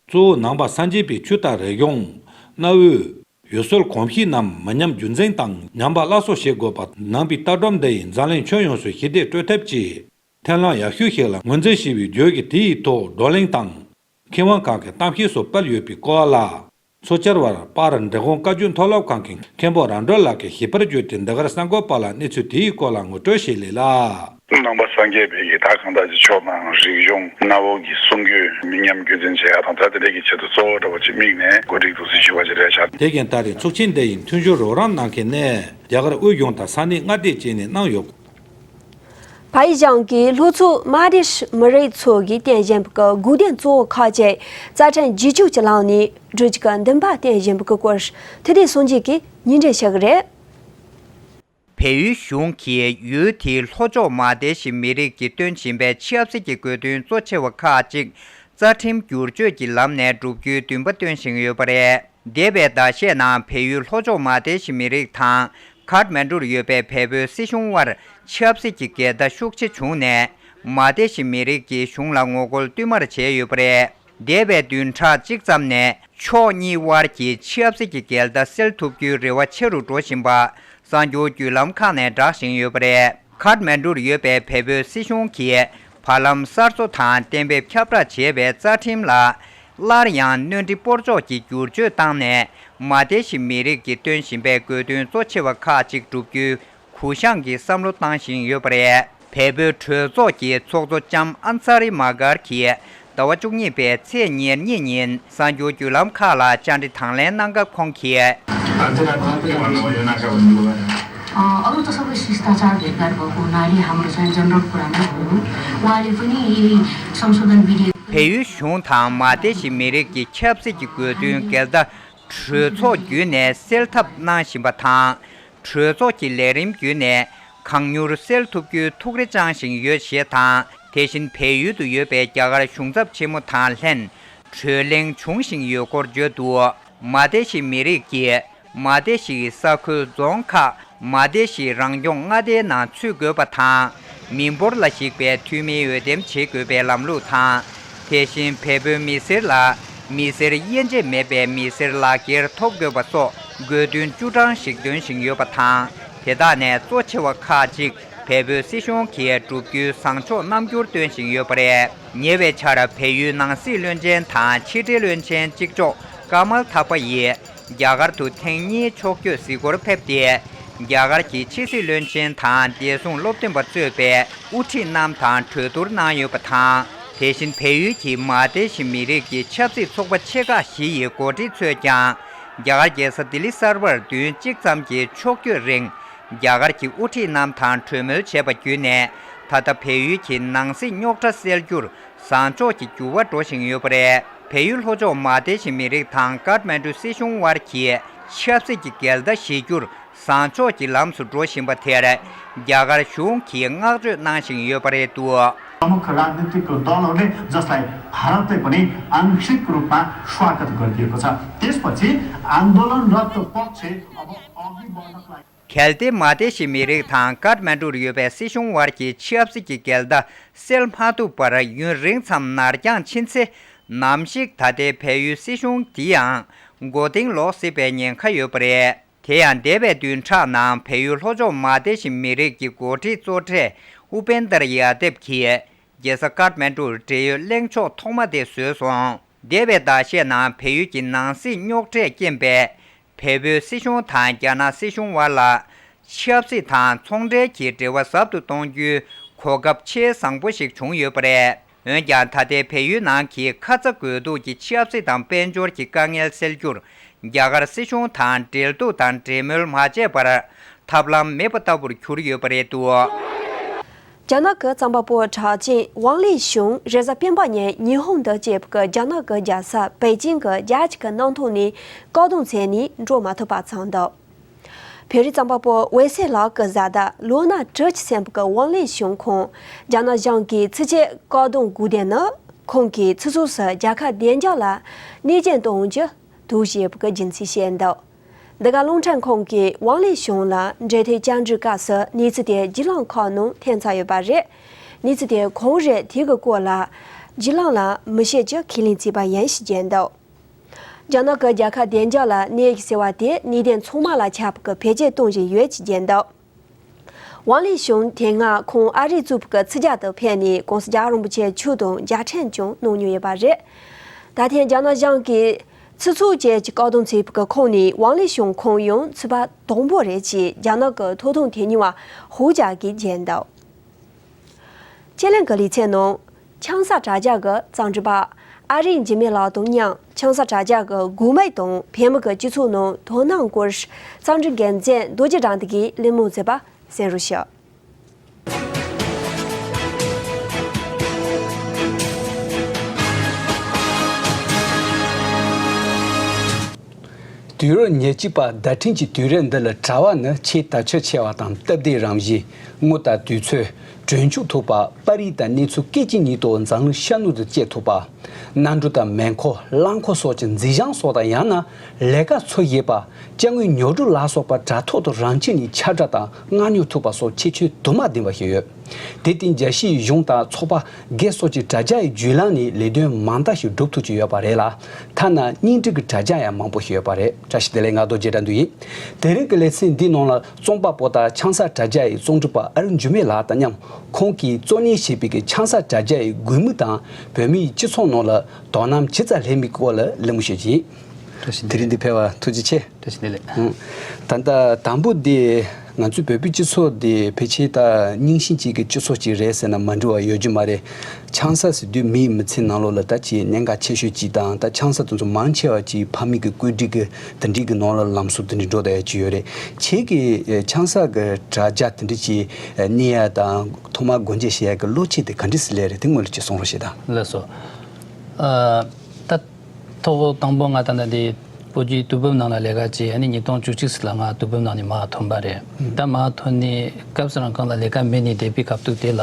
གཙོ་བོ་ནང་པ་སངས་རྒྱས་པའི་ཆོས་དང་རིག་གཞུང་། གནའ་བོའི་ཡུལ་སྲོལ་གོམས་གཤིས་རྣམས་མི་ཉམས་རྒྱུན་འཛིན་དང་ཉམས་པ་སླར་གསོ་བྱེད་དགོས་པ་ནང་པའི་ལྟ་གྲུབ་འདི་ཡིས་འཛམ་གླིང་ཁྱོན་ཡོངས་སུ་ཞི་བདེ་སྤྲོད་ཐབས་ཀྱི་ཐབས་ལམ་ཡག་ཤོས་ཤིག་ལ་ངོས་འཛིན་བྱས་པའི་བརྗོད་ཀྱིས་དེའི་ཐོག་བགྲོ་གླེང་དང་མཁས་དབང་ཁག་གི་གཏམ་བཤད་སོགས་སྤེལ་ཡོད་པའི་སྐོར་ལ། ཚོགས་བཅར་བར་པར་འབྲི་གུང་བཀའ་བརྒྱུད་མཐོ་སློབ་ཁང་གི་མཁན་པོ་ར་འགྲོ་ལགས་ཀྱིས་ཞིབ་པར་བརྗོད་དེ་འདི་གར་གསར་འགོད་པ་ལ་གནས་ཚུལ་དེའི་སྐོར་ལ་ངོ་སྤྲོད་བྱས་ལེ་ལ། ནང་པ་སངས་རྒྱས་པའི་ཡི་དྭགས་གང་དག་གི་ཆོས་དང་རིག་གཞུང་གནའ་བོ་གི་གསུང་རྒྱུན་མི་ཉམས་རྒྱུན་འཛིན་བྱེད་ཡག་དང་ད་དེ་འདྲ་གི་ཆེད་དུ་གཙོ་བོ་འདྲ་བོ་ཅིག་དམིགས་ནས་གོ་སྒྲིག་འདུག་སེ་ཞུ་བ་ཅིག་རེད་ཤག་དེ་བཞིན་ད་རེས་ཚོགས་ཆེན་འདི་ཡི་མཐུན་སྦྱོར་རོགས་རམ་གནང་མཁན་ནི་རྒྱ་གར་དབུས་གཞུང་དང་ས་གནས་མངའ་སྡེ་བཅས་ནས་གནང་ཡོད། ཕ་ཡུལ་གཞུང་གིས་ལྷོ་ཕྱོགས་མ་དེ་ཤི་མི་རིགས་ཚོ་གིས་བསྟན་བཞིན་པའི་དགོས་འདུན་གཙོ་བོ་ཁག་ཅིག་རྩ་ཁྲིམས་བརྒྱུད་སྐྱོར་གྱི་ལམ་ནས་སྒྲུབ་རྒྱུ་གི་འདུན་པ་བསྟན་བཞིན་པའི་སྐོར་ཐུབ་བསྟན་སངས་རྒྱས་ཀྱིས་སྙན་སྒྲོན་ཞུ་གི་རེད། བལ་ཡུལ་གཞུང་གིས་ཡུལ་དེའི་ལྷོ་ཕྱོགས་མ་དེ་ཤི་མི་རིགས་ཀྱིས་སྟོན་བཞིན་པའི་ཆབ་སྲིད་ཀྱི་དགོས་འདུན་གཙོ་ཆེ་བ་ཁག་ཅིག་རྩ་ཁྲིམས་བསྒྱུར་བཅོས་ཀྱི་ལམ་ནས་བསྒྲུབ་རྒྱུའི་འདུན་པ་བཏོན་བཞིན་ཡོད་པ་རེད། འདས་པའི་ཟླ་ཤས་ནང་བལ་ཡུལ་ལྷོ་ཕྱོགས་མ་དེ་ཤི་མི་རིགས་དང་ཁཱཐ་མན་ཌུར་ཡོད་པའི་བལ་པོའི་སྲིད་གཞུང་དབར་ཆབ་སྲིད་ཀྱི་འགལ་ཟླ་ཤུགས་ཆེ་བྱུང་ནས། མ་དེ་ཤི་མི་རིགས་ཀྱིས་གཞུང་ལ་ངོ་རྒོལ་བསྟུད་མར་བྱས་ཡོད་པ་རེད། འདས་པའི་བདུན་ཕྲག་གཅིག་ཙམ་ནས་ཕྱོགས་གཉིས་དབར་གྱི་ཆབ་སྲིད་ཀྱི་འགལ་ཟླ་སེལ་ཐུབ་རྒྱུའི་རེ་བ་ཆེ་རུ་འགྲོ་བཞིན་པ་གསར་འགྱུར་བརྒྱུད་ལམ་ཁག་ནས་བསྒྲགས་བཞིན་ཡོད་པ་རེད། ཁཱཐ་མན་ཌུར་ཡོད་པའི་བལ་པོའི་སྲིད་གཞུང་གིས་བར་ལམ་གསར་བཟོ་དང་གཏན་འབེབས་ཁྱབ་བསྒྲགས་བྱས་པའི་རྩ་ཁྲིམས་ལ་སླར་ཡང་སྣོན་འཕྲི་སྤོར་གཅོག་གི་བསྒྱུར་བཅོས་བཏང་ནས། མ་དེ་ཤི་མི་རིགས་ཀྱིས་སྟོན་བཞིན་པའི་དགོས་འདུན་གཙོ་ཆེ་བ་ཁག་ཅིག་བསྒྲུབ་རྒྱུའི་གུ་ཡངས་ཀྱི་བསམ་བློ་བཏང་བཞིན་ཡོད་པ་རེད། བལ་པོའི་གྲོས་ཚོགས་ཀྱི་ཚོགས་གཙོ་ལྕམ་ཨན་ས་རི་མ་གར་གྱིས་ཟླ་བ་བཅུ་གཉིས་པའི་ཚེས་ཉེར་གཉིས་ཉིན་གསར་འགྱུར་བརྒྱུད་ལམ་ཁག་ལ་བཅར་འདྲི་དང་ལེན་གནང་སྐབས་ཁོང་གིས། अरू त सबै शिष्टाचार भेटघाट भएको हुनाले हाम्रो चाहिँ जनरल कुरामा हो। उहाँले पनि यही संशोधन विधेयक भए यो ཞུང་དང་མ་དེ་ཤི་མི་རིགས་ཀྱི་ཆབ་སྲིད་ཀྱི་དགོས་འདུན་འགལ་ཟླ་གྲོས་ཚོགས་བརྒྱུད་ནས་སེལ་ཐབས་གནང་བཞིན་པ་དང་། གྲོས་ཚོགས་ཀྱི་ལས་རིམ་བརྒྱུད་ནས་གང་མྱུར་སེལ་ཐུབ་རྒྱུའི་ཐུགས་རེ་བཅངས་བཞིན་ཡོད་ཞེས་དང་། དེ་བཞིན་བལ་ཡུལ་དུ་ཡོད་པའི་རྒྱ་གར་གཞུང་ཚབ་ཆེན་མོ་དང་ལྷན་གྲོས་གླེང་བྱུང་བཞིན་ཡོད་སྐོར་བརྗོད་འདུག་མ་དེ་ཤི་མི་རིགས་ཀྱིས་མ་དེ་ཤིའི་ས་ཁུལ་རྫོང་ཁག་མ་དེ་ཤི་རང་སྐྱོང་མངའ་སྡེའི་ནང་ཚུད་དགོས་པ་དང་། མི་འབོར་ལ་གཞིགས་པའི་འཐུས་མིའི་འོས་འདེམས་བྱེད་དགོས་པའི་ལམ་ལུགས་དང་། དེ་བཞིན་བལ་པོའི་མི་སེར་ལ་མི་སེར་དབྱེ་འབྱེད་མེད་པའི་མི་སེར་ལག་འཁྱེར་ཐོབ་དགོས་པ་སོགས་དགོས་འདུན་བཅུ་གྲངས་ཤིག་འདོན་བཞིན་ཡོད་པ་དང་། དེ་དག་ནས་གཙོ་ཆེ་བ་ཁག་ཅིག་བལ་པོའི་སྲིད་གཞུང་གིས་བསྒྲུབ་རྒྱུའི་བཟང་ཕྱོགས་རྣམ་འགྱུར་སྟོན་བཞིན་ཡོད་པ་རེད། ཉེ་བའི་ཆར་བལ་ཡུལ་ནང་སྲིད་བློན་ཆེན་དང་ཕྱི་འབྲེལ་བློན་ཆེན་གཅིག་ལྕོགས་ཀ་མལ་ཐ་པ་ཡིས། རྒྱ་གར་དུ་ཐེངས་གཉིས་ཕྱོགས་བསྐྱོད་གཟིགས་སྐོར་ཕེབས་ཏེ། རྒྱ་གར་གྱི་ཕྱི་སྲིད་བློན་ཆེན་དང་བདེ་སྲུང་སློབ་སྟོན་པ་གཙོས་པའི་དབུ་ཁྲིད་རྣམས་དང་གྲོས་བསྡུར་གནང་ཡོད་པ་དང་། དེ་བཞིན་བལ་ཡུལ་གྱི་མ་དེ་ཤི་མི་རིགས་ཀྱི་ཆབ་སྲིད་ཚོགས་པ་ཆེ་ཁག་བཞི་ཡི་འགོ་ཁྲིད་ཚོས་ཀྱང་། རྒྱ་གར་རྒྱལ་ས་ལྡི་ལི་གསར་པར་བདུན་གཅིག་ཙམ་གྱི་ཕྱོགས་བསྐྱོད་རིང་། རྒྱ་གར་གྱི་དབུ་ཁྲིད་རྣམས་དང་གྲོས་མོལ་བྱས་པ་བརྒྱུད་ནས། ད་ལྟ་བལ་ཡུལ་གྱི་ནང་སྲིད་རྙོག་དྲ་སེལ་རྒྱུར། བཟང་ཕྱོགས་ཀྱི་འགྱུར་བ་འགྲོ་བཞིན་ཡོད་པ་རེད། བལ་ཡུལ་ལྷོ་ཕྱོགས་མ་དེ་ཤི་མི་རིགས་དང་ཀཱཐ་མན་ཌུ་སྲིད་གཞུང་དབར་གྱི་ཆབ་སྲིད་ཀྱི་འགལ་ཟླ་ཞི་རྒྱུར་བཟང་ཕྱོགས་ཀྱི་ལམ་སུ་འགྲོ་བཞིན་པ་དེར་རྒྱ་གར་གཞུང་གིས་བསྔགས་བརྗོད་གནང་བཞིན་ཡོད་པ་རེད་འདུག प्रमुख राजनीतिक दलहरूले जसलाई भारतले पनि आंशिक रूपमा स्वागत गरिदिएको छ। त्यसपछि आन्दोलनरत पक्ष अब अघि बढ्नको लागि གལ་ཏེ་མ་དེ་ཤི་མི་རིགས་དང་ཀཱཐ་མན་ཌུར་ཡོད་པའི་སྲིད་གཞུང་དབར་གྱི་ཆབ་སྲིད་ཀྱི་འགལ་ཟླ་སེལ་མ་ཐུབ་པར་ཡུན་རིང་ཙམ་ནར་འགྱངས་ཕྱིན་ཚེ། ནམ་ཞིག་ད་ལྟའི་བལ་ཡུལ་སྲིད་གཞུང་འདི་ཡང་མགོ་རྟིང་ལོག་སྲིད་པའི་ཉེན་ཁ་ཡོད་པ་རེད། དེ་ཡང་འདས་པའི་བདུན་ཕྲག་ནང་བལ་ཡུལ་ལྷོ་ཕྱོགས་མ་དེ་ཤི་མི་རིགས་ཀྱི་འགོ་ཁྲིད་གཙོ་གྲས་ཨུ་པེན་དར་ཡ་དེབ་ཀྱིས། རྒྱལ་ས་ཀཱཐ་མན་ཌུར་འབྲེལ་ཡོད་གླེང་ཕྱོགས་ཐོག་མ་དེ་བཟོས་སོང་། འདས་པའི་ཟླ་ཤས་ནང་བལ་ཡུལ་གྱི་ནང་སྲིད་རྙོག་དྲས་རྐྱེན་པས། བལ་པོའི་སྲིད་གཞུང་དང་རྒྱ་ནག་སྲིད་གཞུང་དབར་ལ། ཆབ་སྲིད་དང་ཚོང་འབྲེལ་གྱི་འབྲེལ་བ་ཟབ་ཏུ་གཏོང་རྒྱུའི་གོ་སྐབས་ཆེས་བཟང་པོ་ཞིག་བྱུང་ཡོད་པ་རེད། འོན་ཀྱང་ད་ལྟའི་བལ་ཡུལ་ནང་གི་ཁ་ཚ་དགོས་གཏུགས་ཀྱི་ཆབ་སྲིད་དང་དཔལ་འབྱོར་གྱི་དཀའ་ངལ་སེལ་རྒྱུར། རྒྱ་གར་སྲིད་གཞུང་དང་འབྲེལ་གཏུག་དང་འབྲེལ་མོལ་མ་བྱས་པར། ཐབས་ལམ་མེད་པ་ལྟ་བུར་གྱུར་ཡོད་པ་རེད་འདུག་རྒྱ་ནག་གི་རྩོམ་པ་པོ་གྲགས་ཅན་ཝང་ལི་ཞུང་རེས་གཟའ་སྤེན་པ་ཉིན་ཉི་ཧོང་དུ་སྐྱེས་པའི་རྒྱ་ནག་གི་རྒྱལ་ས་པེ་ཅིང་གི་རྒྱལ་སྤྱི་གི་གནམ་ཐོག་ནས་བཀག་སྡོམ་བྱས་ནས་འགྲོ་མ་ཐུབ་པ་བྱུང་འདུག་བོད་རིགས་རྩོམ་པ་པོ་འོད་ཟེར་ལགས་ཀྱི་བཟའ་ཟླ་ལོ་ན་བཅུ་གཅིག་ཕྱིན་པའི་ཝང་ལི་ཞུང་ཁོང་རྒྱ་ནག་གཞུང་གིས་ཚུན་ཆད་བཀག་སྡོམ་དགོས་དོན་ནི་ཁོང་གིས་ཚུར་ཕྱོགས་སུ་རྒྱལ་ཁབ་བདེ་འཇགས་ལ་གནོད་སྐྱོན་གཏོང་རྒྱུ་འདུག་ཞེས་པའི་རྒྱུ་མཚན་བཤད་འདུག་འདི་ག་རླུང་འཕྲིན་ཁང་གིས་ཝང་ལི་ཞུང་ལ་འབྲེལ་མཐུད་བཅར་འདྲིའི་སྐབས་སུ་གནས་ཚུལ་དེ་བརྒྱུད་ལམ་ཁག་ནང་ཐོན་ཚར་ཡོད་པ་རེད། གནས་ཚུལ་དེ་གང་རེད་དེ་གི་སྐོར་ལ་བརྒྱུད་ལམ་ལ་མི་བཤད་རྒྱུ་ཁས་ལེན་བྱས་པ་ཡིན་ཞེས་བརྗོད་འདུག་རྒྱ་ནག་གི་རྒྱལ་ཁབ་བདེ་འཇགས་ལ་གནོད་ཀྱི་ཟེར་བ་དེ་གནད་དོན་ཚང་མ་ལ་ཁྱབ་པའི་བེད་སྤྱོད་གཏོང་བཞིན་ཡོད་ཅེས་བརྗོད་འདུག་ཝང་ལི་ཞུང་དེ་སྔ་ཁོང་ཨ་རིར་བཙུགས་པའི་ཚིག་རྒྱག་ཏུ་ཕེབས་ནས་གོང་ས་རྒྱལ་བ་རིན་པོ་ཆེ་མཆོག་དང་མཇལ་འཕྲད་ཀྱང་གནང་མྱོང་ཡོད་པ་རེད། ད་ཐེངས་རྒྱ་ནག་གཞུང་གིས་ཚུར་ཕྱོགས་བཅས་ཀྱི་བཀག་སྡོམ་བྱས་པའི་ཁོངས་ནས་ཝང་ལི་ཞུང་ཁོང་ཡང་ཚོད་དཔག་དང་པོ་རེད་ཅེས་རྒྱ་ནག་གི་ཐོབ་ཐང་དོན་གཉེར་བ་ཧུའུ་ཅཱ་གིས་བརྗོད་འདུག་ཕྱེད་གླིང་གི་ལེ་ཚན་ནང་ཆང་ས་དྲ་རྒྱ་གི་རྩོམ་སྒྲིག་པ་ཨ་རིག་འཇིགས་མེད་ལགས་དང་མཉམ་ཆང་ས་དྲ་རྒྱ་གི་འགོ་དམངས་དང་བོད་མི་གི་སྤྱི་ཚོགས་ནང་དོ་སྣང་སྐོར་རྩོམ་སྒྲིག་འགན་འཛིན་རྡོ་རྗེ་དགྲ་འདུལ་གྱིས་གླེང་མོལ་མཛད་པ་གསན་རོགས་ཞུ། དུས་རབས་ཉེར་གཅིག་པ་བརྡ་འཕྲིན་གྱི་དུས་རབས་འདི་ལ་དྲ་བ་ནི་ཆེས་དར་ཁྱབ་ཆེ་བ་དང་། སྟབས་བདེའི་རང་བཞིན། དངོས་དང་དུས་ཚོད། གྲོན་ཆུང་ཐུབ་པ། པར་རིས་དང་གནས་ཚུལ་སྐད་ཅིག་ཉིད་དུ་འཛམ་གླིང་ཤར་ནུབ་ཏུ་བསྐྱལ་ཐུབ་པ། གནམ་གྲུ་དང་མེ་འཁོར། རླངས་འཁོར་སོགས་ཀྱི་མཛེས་ལྗོངས་སོགས་དང་། ཡང་ན་ལས་ཀ་འཚོལ་ཤེས་པ། ཅ་དངོས་ཉོ་སྒྲུབ་ལ་སོགས་པ་དྲ་ཐོག་ཏུ་རང་ཆས་ནས་ཁྱབ་བསྒྲགས་དང་མངགས་ཉོ་ཐུབ་པ་སོགས་ཁྱད་ཆོས་དུ་མ་ལྡན་པ་ཞིག་ཡོད། དེར་བརྟེན་རྒྱལ་སྤྱིའི་གཞུང་དང་ཚོགས་པ་སྒེར་སོགས་ཀྱི་དྲ་རྒྱ་ཡི་བརྒྱུད་ལམ་ནས་ལས་དོན་མང་དག་ཞིག་སྒྲུབ་ཐུབ་ཀྱི་ཡོད་པ་རེད་ལ། ཐ་ན་བརྙན་འཕྲིན་གྱི་དྲ་རྒྱ་ཡང་མང་པོ་ཞིག་ཡོད་པ་རེད། བཀྲ་ཤིས་བདེ་ལེགས། ང་རྡོ་རྗེ་དགྲ་འདུལ་ཡིན། དེ་རིང་གི་ལེ་ཚན་འདིའི་ནང་ལ་རྩོམ་པ་པོ་དང་ཆང་ས་དྲ་རྒྱ་ཡི་རྩོམ་སྒྲིག་པ་ཨ་རིག་འཇིགས་མེད་ལགས་དང་མཉམ། ཁོང་གིས་གཙོ་གཉེར་བྱས་པའི་གི་ཆང་ས་དྲ་རྒྱ་ཡི་དགོས་དམིགས་དང་བོད་མིའི་སྤྱི་ཚོགས་ནང་ལ་དོ་སྣང་ཇི་ཙམ་སླེབས་མིན་སྐོར་ལ་གླེང་མོལ་ཞུ་རྒྱུ་ཡིན། བཀྲ་ཤིས་བདེ་ལེགས། དེ་རིང་འདིར་ཕེབས་པར་ཐུགས་རྗེ་ཆེ། བཀྲ་ཤིས་བདེ་ལེགས། ཨང་། ད་ལྟ་དང་པོ་འདི་ང་ཚོའི་བོད་པའི་སྤྱི་ཚོགས་འདི་ཕལ་ཆེར་ད་རྙིང་ཞེན་ཅན་གྱི་སྤྱི་ཚོགས་ཅིག་རེད་ཟེར་ན་མ་འགྲིག་པ་ཡོད་རྒྱུ་མ་རེད། ཆང་ས་ཟེར་དུས་མིའི་མི་ཚེ་ནང་ལོགས་ལ་ད་ཅིག་གནད་འགག་ཆེ་ཤོས་ཅིག་དང་། ད་ཆང་ས་དེ་ཚོ་མང་ཆེ་བ་ཅིག་ཕ་མེས་ཀྱི་བཀོད་སྒྲིག་གི་དེ་འདྲའི་གི་ནང་ལ་ལམ་སང་དེ་འདྲའི་འགྲོ་བསྡད་ཡ་ཅིག་ཡོད་རེད། ཁྱེད་ཀྱིས་ཆང་ས་གི་དྲ་རྒྱ་དེ་འདྲ་ཅིག་གནས་ཡ་དང་ཐོག་མར་སྒོ་འབྱེད་བྱེད་ཡ་གི་བློ་སྐྱེད་དེ་ག་འདྲ་སེ་སླེབས་རེད། དེ་སྔོན་ལ་ཅིག་གསུང་རོགས་བྱེད་དང་། ལགས་སོ། ཨ། ད་ཐོག་དང་པོ་ང་ད་ལྟ་འདི་བོད་ཀྱི་དུས་བབ་ནང་ལ་ལས་ཀ་བྱས། ཨ་ནི་ཉིས་སྟོང་བཅུ་གཅིག་ཙམ་ལ་ང་དུས་བབ་ནང་ནས་མར་ཐོན་པ་རེད། ད་མར་ཐོན་ནས་སྐབས་སུ་རང་སྒང་ལ་ལས་ཀ་མེད་ནས་བསྡད་པའི་སྐབས་དུས་དེ་ལ།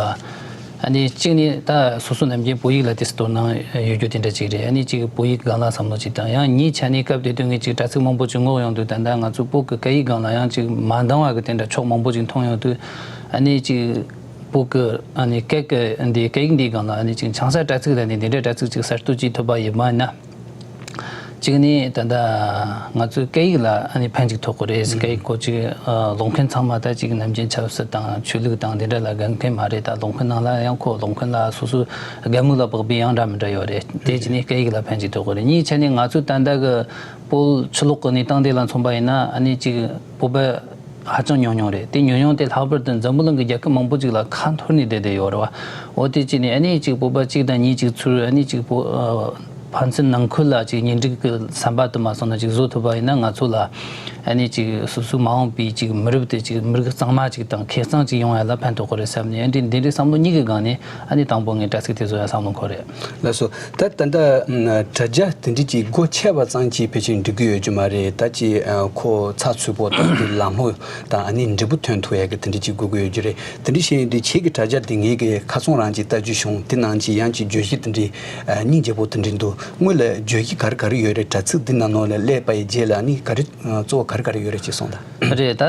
ཨ་ནི་གཅིག་ནས་ད་སོ་སོ་ནམ་རྒྱུན་བོད་ཡིག་ལ་དེ་ཙམ་དོ་སྣང་ཡོད་རྒྱུ་དེ་འདྲ་ཅིག་རེད། ཨ་ནི་གཅིག་བོད་ཡིག་སྒང་ལ་བསམ་བློ་ཅིག་དང་། ཡང་གཉིས་ཆ་ནས་སྐབས་དེ་དུས་ངས་ཅིག་དྲ་ཚིགས་མང་པོ་ཅིག་སྔོག་ཡོང་དུས། ད་ལྟ་ང་ཚོ་བོད་ཀྱི་སྐད་ཡིག་སྒང་ལ་ཡང་ཅིག་མ་འདང་བ་གི་དེ་འདྲ་ཕྱོགས་མང་པོ་ཅིག་མཐོང་ཡོང་དུས། ཨ་ནི་ཅིག་བོད་ཀྱི་ཨ་ནི་སྐད་ཀྱི་འདི་སྐད་ཡིག་འདིའི་སྒང་ལ་ཨ་ནི་ཅིག་ཆང་ས་དྲ་ཚིགས་ལ་ནི་འདི་འདྲའི་དྲ་ཚིགས་ཅིག་གསར་གཏོད་ཅིག་ཐུབ་པ་ཡིན་པ་ན། གཅིག་ནི་ད་ལྟ་ང་ཚོའི་སྐད་ཡིག་ལ་ཨ་ནི་ཕན་ཅིག་ཐོགས་ཀྱི་རེད། སྐད་ཡིག་སྐོར་ཅིག་ཨ་ཀློག་མཁན་ཚང་མ་ད་ཅིག་ནམ་རྒྱུན་ཆབ་སྲིད་དང་ཆོས་ལུགས་དང་དེ་འདྲ་ལ་དགའ་མཁན་མ་རེད། ད་ཀློག་མཁན་ནང་ལ་ཡང་ཁོ་ཀློག་མཁན་ལ་སོ་སོའི་རྒན་མོ་ལ་དཔག་པའི་ཡང་འདྲ་མི་འདྲ་ཡོད་རེད། དེ་གཅིག་ནི་སྐད་ཡིག་ལ་ཕན་ཅིག་ཐོགས་ཀྱི་རེད། གཉིས་ཆ་ནི་ང་ཚོའི་ད་ལྟ་གི་བོད་ཕྱི་ལོགས་ཀྱི་གནས་སྟངས་དེ་ལ་མཚོན་པ་ཡིན་ན། ཨ་ནི་ཅིག་བོད་པ་ཧ་ཅང་ཉུང་ཉུང་རེད། དེ་ཉུང་ཉུང་དེ་ལྷག་པར་དུ་འཛམ་བུ་གླིང་གི་རྒྱལ་ཁབ་མང་པོ་ཅིག་ལ་ཁ་འཐོར་ནས་བསྡད་བསྡད་ཡོད་རེད་བ། འོ་དེ་གཅིག་ནས་ཨ་ནི་ཅིག་བོད་པ་གཅིག་དང་གཉིས་ཅིག་ཚུར་ཨ་ནི་ཅིག་བོད་ཨ་ཕན་ཚུན་ནང་ཁུལ་ལ་ཅིག་གཉེན་སྒྲིག་གི་ཟམ་པ་དུ་མ་སོང་ན་ཅིག་བཟོ་ཐུབ་པ་ཡིན་ན། ང་ཚོ་ལ་ཨ་ནི་ཅིག་སོ་སོའི་མ་འོངས་པའི་ཅིག་མི་རབས་དེ་ཅིག་མི་རིགས་གཙང་མ་ཅིག་དང་ཁེ་གཙང་ཅིག་ཡོང་ཡ་ལ་ཕན་ཐོགས་ཀྱི་རེད་བསམ་ནས། ཨ་འདི་འདི་འདྲའི་བསམ་བློ་གཉིས་ཀྱི་སྒང་ནས་ཨ་ནི་དང་པོ་ངས་དྲ་ཚིགས་དེ་བཟོ་ཡ་བསམ་བློ་འཁོར་རེད། ལགས་སོ། ད་ད་ལྟ་ཨ་དྲ་རྒྱ་དེ་འདྲ་ཅིག་སྒོ་ཕྱེ་བ་ཙམ་གྱིས་ཕལ་ཆེར་འགྲིག་གི་ཡོད་རྒྱུ་མ་རེད། ད་ཅིག་ཨ་ཁོ་ཚགས་ཚུད་པོ་དང་དེ་ལམ་ལྷོང་དང་ཨ་ནི་འབྲས་བུ་ཐོན་ཐུབ་ཡ་གི་དེ་འདྲ་ཅིག་དགོས་ཀྱི་ཡོད་རྒྱུ་རེད། དེ་འདྲ་བཤད་ཡོང་དུས་ཁྱེད་ཀྱི་དྲ་རྒྱ་དེ་ངས་ཀྱི་ཁ་སང་རང་ཅིག་ལྟ་རྒྱུ་བྱུང་། དེ་ནང་ཅིག་ཡང་ཅིག་བརྗོད་གཞི་དེ་འདྲ་ཨ་སྙིང་རྗེ་པོ་དེ་འདྲ་འདུག་སྔོན་ལ་བརྗོད་གཞི་ག་རེ་ག་རེ་ཡོད་རེད། དྲ་ཚིགས་འདི་ནང་ནང་ལ་སླེབས་པའི་རྗེས་ལ་ཨ་ནི་ག་རེ་གཙོ་བོ་ག་རེ་ག་རེ་ཡོད་རེད་ཅེས་གསུངས་དང་། རེད། ད་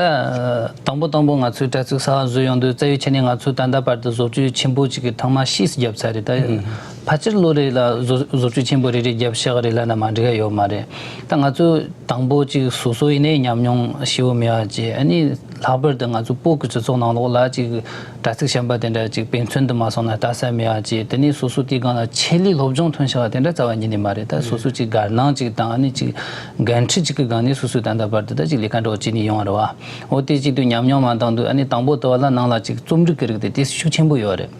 དང་པོ་དང་པོ་ང་ཚོའི་དྲ་ཚིགས་གསར་བཟོས་ཡོང་དུས་རྩ་བའི་ཆ་ནས་ང་ཚོས་ད་ལྟ་བར་དུ་བཟོ་བཅོས་ཆེན་པོ་ཅིག་གི་ཐེངས་མ་བཞི་བརྒྱབ་ཚར་རེད། ད་ཕལ་ཆེར་ལོ་རེ་ལ་བཟོ་བཟོ་བཅོས་ཆེན་པོ་རེ་རེ་བརྒྱབ་བཞག་རེད་ལབ་ན་མ་འགྲིག་ཡ་ཡོད་མ་རེད། ད་ང་ཚོས་དང་པོ་ཅིག་སོ་སོ་ཡིན་ནའི་ཉམས་མྱོང་ཞེ་པོ་མེད་པ་བྱས། ཨ་ནི་ལྷག་པར་དུ་ང་ཚོ་བོད་ཀྱི་སྤྱི་ཚོགས་ནང་ལོགས་ལ་ཅིག་དྲ་ཚིགས་གཞན་པ་དེ་འདྲ་ཅིག་དཔེ་མཚོན་དུ་མ་སོང་ན་ལྟ་ས་མེད་པ་བྱས། དེ་ནས་སོ་སོ་དེའི་སྒང་ལ་ཆེད་ལས་སློབ་སྦྱོང་ཐོན་བཞག་པ་དེ་འདྲ་རྩ་བ་ཉིད་ནས་མ་རེད། ད་སོ་སོ་ཅིག་དགའ་སྣང་ཅིག་དང་། ཨ་ནི་ཅིག་འགན་འཁྲི་ཅིག་གི་སྒང་ནས་སོ་སོས་ད་ལྟ་བར་དུ་ད་ཅིག་ལས་ཀ་འདྲ་བོ་བྱས་ནས་ཡོང་བ་རེད་བ། འོ་དེ་བྱེད་དུས་ཉམས་མྱོང་མ་འདང་དུས། ཨ་ནི་དང་པོ་དེ་བ་ལ་ནང་ལ་ཅིག་རྩོམ་རིག་གི་རིགས་དེ་དེ་ཤུགས་ཆེན་པོ་ཡོད་རེད།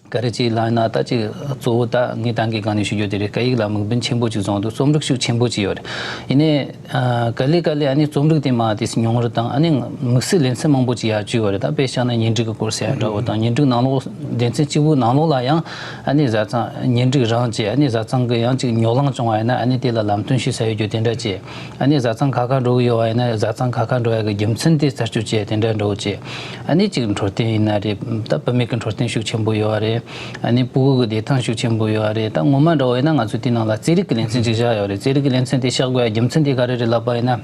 ག་རེ་བྱས་ལབ་ན། ད་ཅིག་གཙོ་བོ་ད་ངས་ད་གིན་སྒང་ནས་ཞུ་རྒྱུ་དེ་རེད། སྐད་ཡིག་ལ་དམིགས་འབེན་ཆེན་པོ་ཅིག་བཟུང་དུས་རྩོམ་རིག་ཤུགས་ཆེན་པོ་ཅིག་ཡོད་རེད། ཡིན་ནའི་ཨ་ག་ལེ་ག་ལེ་ཨ་ནི་རྩོམ་རིག་དེ་མ་དེ་ཉུང་རུ་དང་། ཨ་ནི་དམིགས་བསལ་ལེ་ཚན་མང་པོ་ཅིག་ཡར་བཅུག་ཡོད་རེད། ད་དཔེ་བཞག་ན་གཉེན་སྒྲིག་གི་སྐོར་ཟེར་ཡ་འདྲ་བོ་དང་། གཉེན་སྒྲིག་ནང་ལོགས་སྡེ་ཚན་གཅིག་པུའི་ནང་ལོགས་ལ་ཡང་ཨ་ནི་བཟའ་ཚང་གཉེན་སྒྲིག་རང་བྱས། ཨ་ནི་བཟའ་ཚང་གི་ཡང་ཅིག་ཉོ་ལང་བྱུང་བ་ཡིན་ན་ཨ་ནི་དེ་ལ་ལམ་སྟོན་ཞུ་ས་ཡོད་རྒྱུ་དེ་འདྲ་བྱས། ཨ་ནི་བཟའ་ཚང་ཁ་ཁ་འགྲོ་གི་ཡོད་པ་ཡིན་ན་བཟའ་ཚང་ཁ་ཁ་འགྲོ་ཡ་གི་རྒྱུ་མཚན་དེ་རྩད་གཅོད་བྱས་དེ་འདྲ་འགྲོ་བྱས། ཨ་ནི་ཅིག་འཕྲོད་བསྟེན་ཡིན་ན་རེད། ད་བུད་མེད་ཀྱི་འཕྲོད་བསྟེན་ཤུགས་ཆེན་པོ་ཡོད་པ་རེད། ཨ་ནི་ཕྲུ་གུ་གི་བདེ་ཐང་ཤུགས་ཆེན་པོ་ཡོད་པ་རེད། ད་ངོ་མ་འདྲ་བོ་ཡིན་ན་ང་ཚོས་དེའི་ནང་ལ་རྩེད་རིགས་ཀྱི་ལེ་ཚན་ཅིག་བཞག་ཡོད་རེད། རྩེད་རིགས་ཀྱི་ལེ་ཚན་དེ་བཞག་དགོས་ཡ་རྒྱུ་མཚན་དེ་ག་རེ་རེད་ལབ་པ་ཡིན་ན།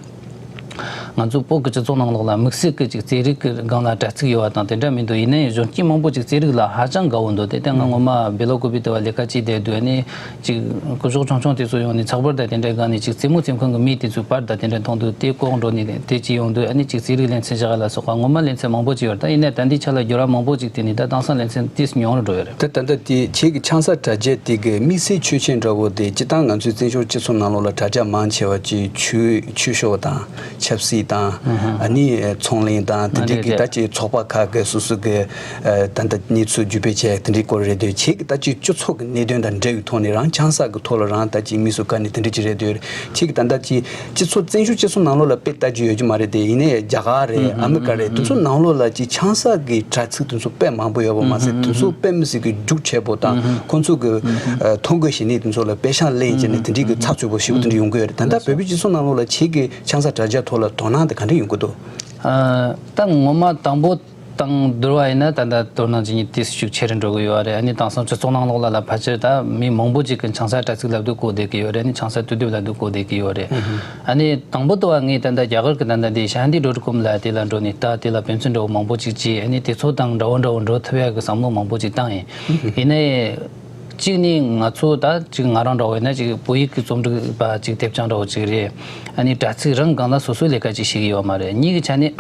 ང་ཚོ་བོད་ཀྱི་སྤྱི་ཚོགས་ནང་ལོགས་ལ་དམིགས་བསལ་གྱི་ཅིག་རྩེད་རིགས་ཀྱི་སྒང་ལ་དྲ་ཚིགས་ཡོད་པ་དང་དེ་འདྲ་མི་འདུག་ཡིན་ནའི་གཞོན་སྐྱེས་མང་པོ་ཅིག་རྩེད་རིགས་ལ་ཧ་ཅང་དགའ་བོ་འདུག་དེ་ལྟ་ང་ངོ་མ་སྦེལ་ཀོབ་དེ་བ་ལས་ཀ་བྱས་བསྡད་དུས། ཨ་ནི་ཅིག་སྐུ་ཞབས་ཆུང་ཆུང་དེ་ཚོ་ཡོང་ནས་ཚགས་པར་དང་དེ་འདྲའི་སྒང་ནས་ཅིག་རྩེད་མོ་རྩེ་མཁན་གྱི་མི་དེ་ཚོའི་པར་དང་དེ་འདྲ་མཐོང་དུས། དེ་ལྐོག་འགྲོ་ནས་དེ་ཅིག་ཡོང་དུས། ཨ་ནི་ཅིག་རྩེད་རིགས་ལེ་ཚན་བཞག་ལ་སོགས་པ་ངོ་མ་ལེ་ཚན་མང་པོ་ཅིག་ཡོད་རེད། ད་ཡིན་ནའི་ད་འདི་ཆ་ལ་འགྱུར་བ་མང་པོ་ཅིག་དེ་ནི་ད་དེང་སང་ལེ་ཚན་ཏོག་ཙམ་ཉུང་རུ་འགྲོ་ཡོད་རེད། ད་ད་ལྟ་དེ་ཁྱེད་ཀྱི་ཆང་ས་དྲ་རྒྱ་དེ་གི་དམིགས་བསལ་ཆོས་ཅན་འདྲ་བོ་དེ། སྤྱིར་བཏང་ང་ཚོའི་བཙན་བྱོལ་སྤྱི་ཚོགས་ནང་ལོགས་ལ་དྲ་རྒྱ་མང་ཆེ་བ་ཅིག་ཆོས་ཆོས་ཕྱོགས་དང་ཆབ་སྲིད་ དང་། ཨ་ནི་ཚོང་ལས་དང་དེ་འདྲའི་གི་ད་ཅིག་ཚོགས་པ་ཁག་གི་སོ་སོ་གི་ད་ལྟ་གནས་ཚུལ་བརྒྱུད་སྤེལ་བྱས་དེ་འདྲའི་སྐོར་རེད་དེ། ཁྱེད་ཀྱི་ད་ཅིག་སྤྱི་ཚོགས་ཀྱི་གནད་དོན་དང་འབྲེལ་བའི་ཐོག་ནས་རང་ཆང་ས་གི་ཐོག་ལ་རང་ད་ཅིག་དམིགས་སུ་བཀར་ནས་དེ་འདྲ་ཅིག་རེད་དེ། ཁྱེད་ཀྱི་ད་ལྟ་ཅིག་སྤྱི་ཚོགས་བཙན་བྱོལ་སྤྱི་ཚོགས་ནང་ལོགས་ལ་དཔེ་ལྟ་རྒྱུ་ཡོད་རྒྱུ་མ་རེད་དེ། ཡིན་ནའི་རྒྱ་གར་རེད། ཨ་མི་ཀ་རེད། དེ་ཚོ་ནང་ལོགས་ལ་ཅིག་ཆང་ས་གི་དྲ་ཚིགས་དེ་ཚོ་དཔེ་མང་པོ་ཡོད་པ་མ་ཟད། དེ་ཚོ་དཔེ་མི་སྲིད་ཀྱི་རྒྱུགས་ཆེ་པོ་དང་། ཁོང་ཚོ་གི་ཐོ་འགོད་བྱེད་ནི་དེ་ཚོ་ལ་པེ་ཤག་ལེན་བྱས་ནས་དེ་འདྲའི་གི་ཚགས་ཚུད་པོ་ཞེ་པོ་དེ་འདྲ་ཡོང་གི་ཡོད་རེད། ད་ལྟ་བོད་པའི་སྤྱི་ཚོགས་ནང་ལོགས་ལ་ཁྱེད་ཀྱི་ཆང་ས་དྲ་རྒྱ་ཐོག་ལ་དོ་སྣང་དེ་ག་འདྲ་ཡོང་གི་འདུག་ཨ། ད་ངོ་མ་དང་པོ་དང་བསྡུར་བ་ཡིན་ན་ད་ལྟ་དོ་སྣང་བྱེད་མཁན་དེ་ཤུགས་ཆེ་རུ་འགྲོ་གི་ཡོད་རེད། ཨ་ནི་དེང་སང་སྤྱི་ཚོགས་ནང་ལོགས་ལ་ལ་ཕལ་ཆེར་ད་མི་མང་པོ་ཅིག་གི་ཆང་ས་དྲ་ཚིགས་ལབ་དུས་གོ་བསྡད་ཀྱི་ཡོད་རེད། ཨ་ནི་ཆང་ས་དུས་དེབ་ལབ་དུས་གོ་བསྡད་ཀྱི་ཡོད་རེད། ཨ་ནི་དང་པོ་དུ་བ་ངས་ད་ལྟ་རྒྱ་གར་གྱི་ད་ལྟ་འདི་ཤཱནྟི་ཌོཊ་ཀོམ་ལ་དེ་ལ་འགྲོ་ནས་ལྟ། དེ་ལ་དཔེ་མཚོན་འདྲ་བོ་མང་པོ་ཅིག་བྱས། ཨ་ནི་དེ་ཚོ་དང་འདྲ་བོ་འདྲ་བོ་འགྲོ་ཐུབ་ཡག་གི་བསམ་བློ་མང་པོ་ཅིག་བཏང་ཡིན། ཡིན་ནའི་གཅིག་ནི་ང་ཚོ་ད་ཅིག་ང་རང་འདྲ་བོ་ཡིན་ན་ཅིག་བོད་ཡིག་གི་རྩོམ་སྒྲིག་པ་ཅིག་དེབ་རྐྱང་འདྲ་བོ་ཅིག་རེད། ཨ་ནི་དྲ་ཚིགས་རང་སྒང་ལ་སོ་སོའི་ལས་ཀ་ཅིག་བྱེད་ཀྱི་ཡོད་མ་རེད། གཉིས་ཀྱི་ཆ་ནས།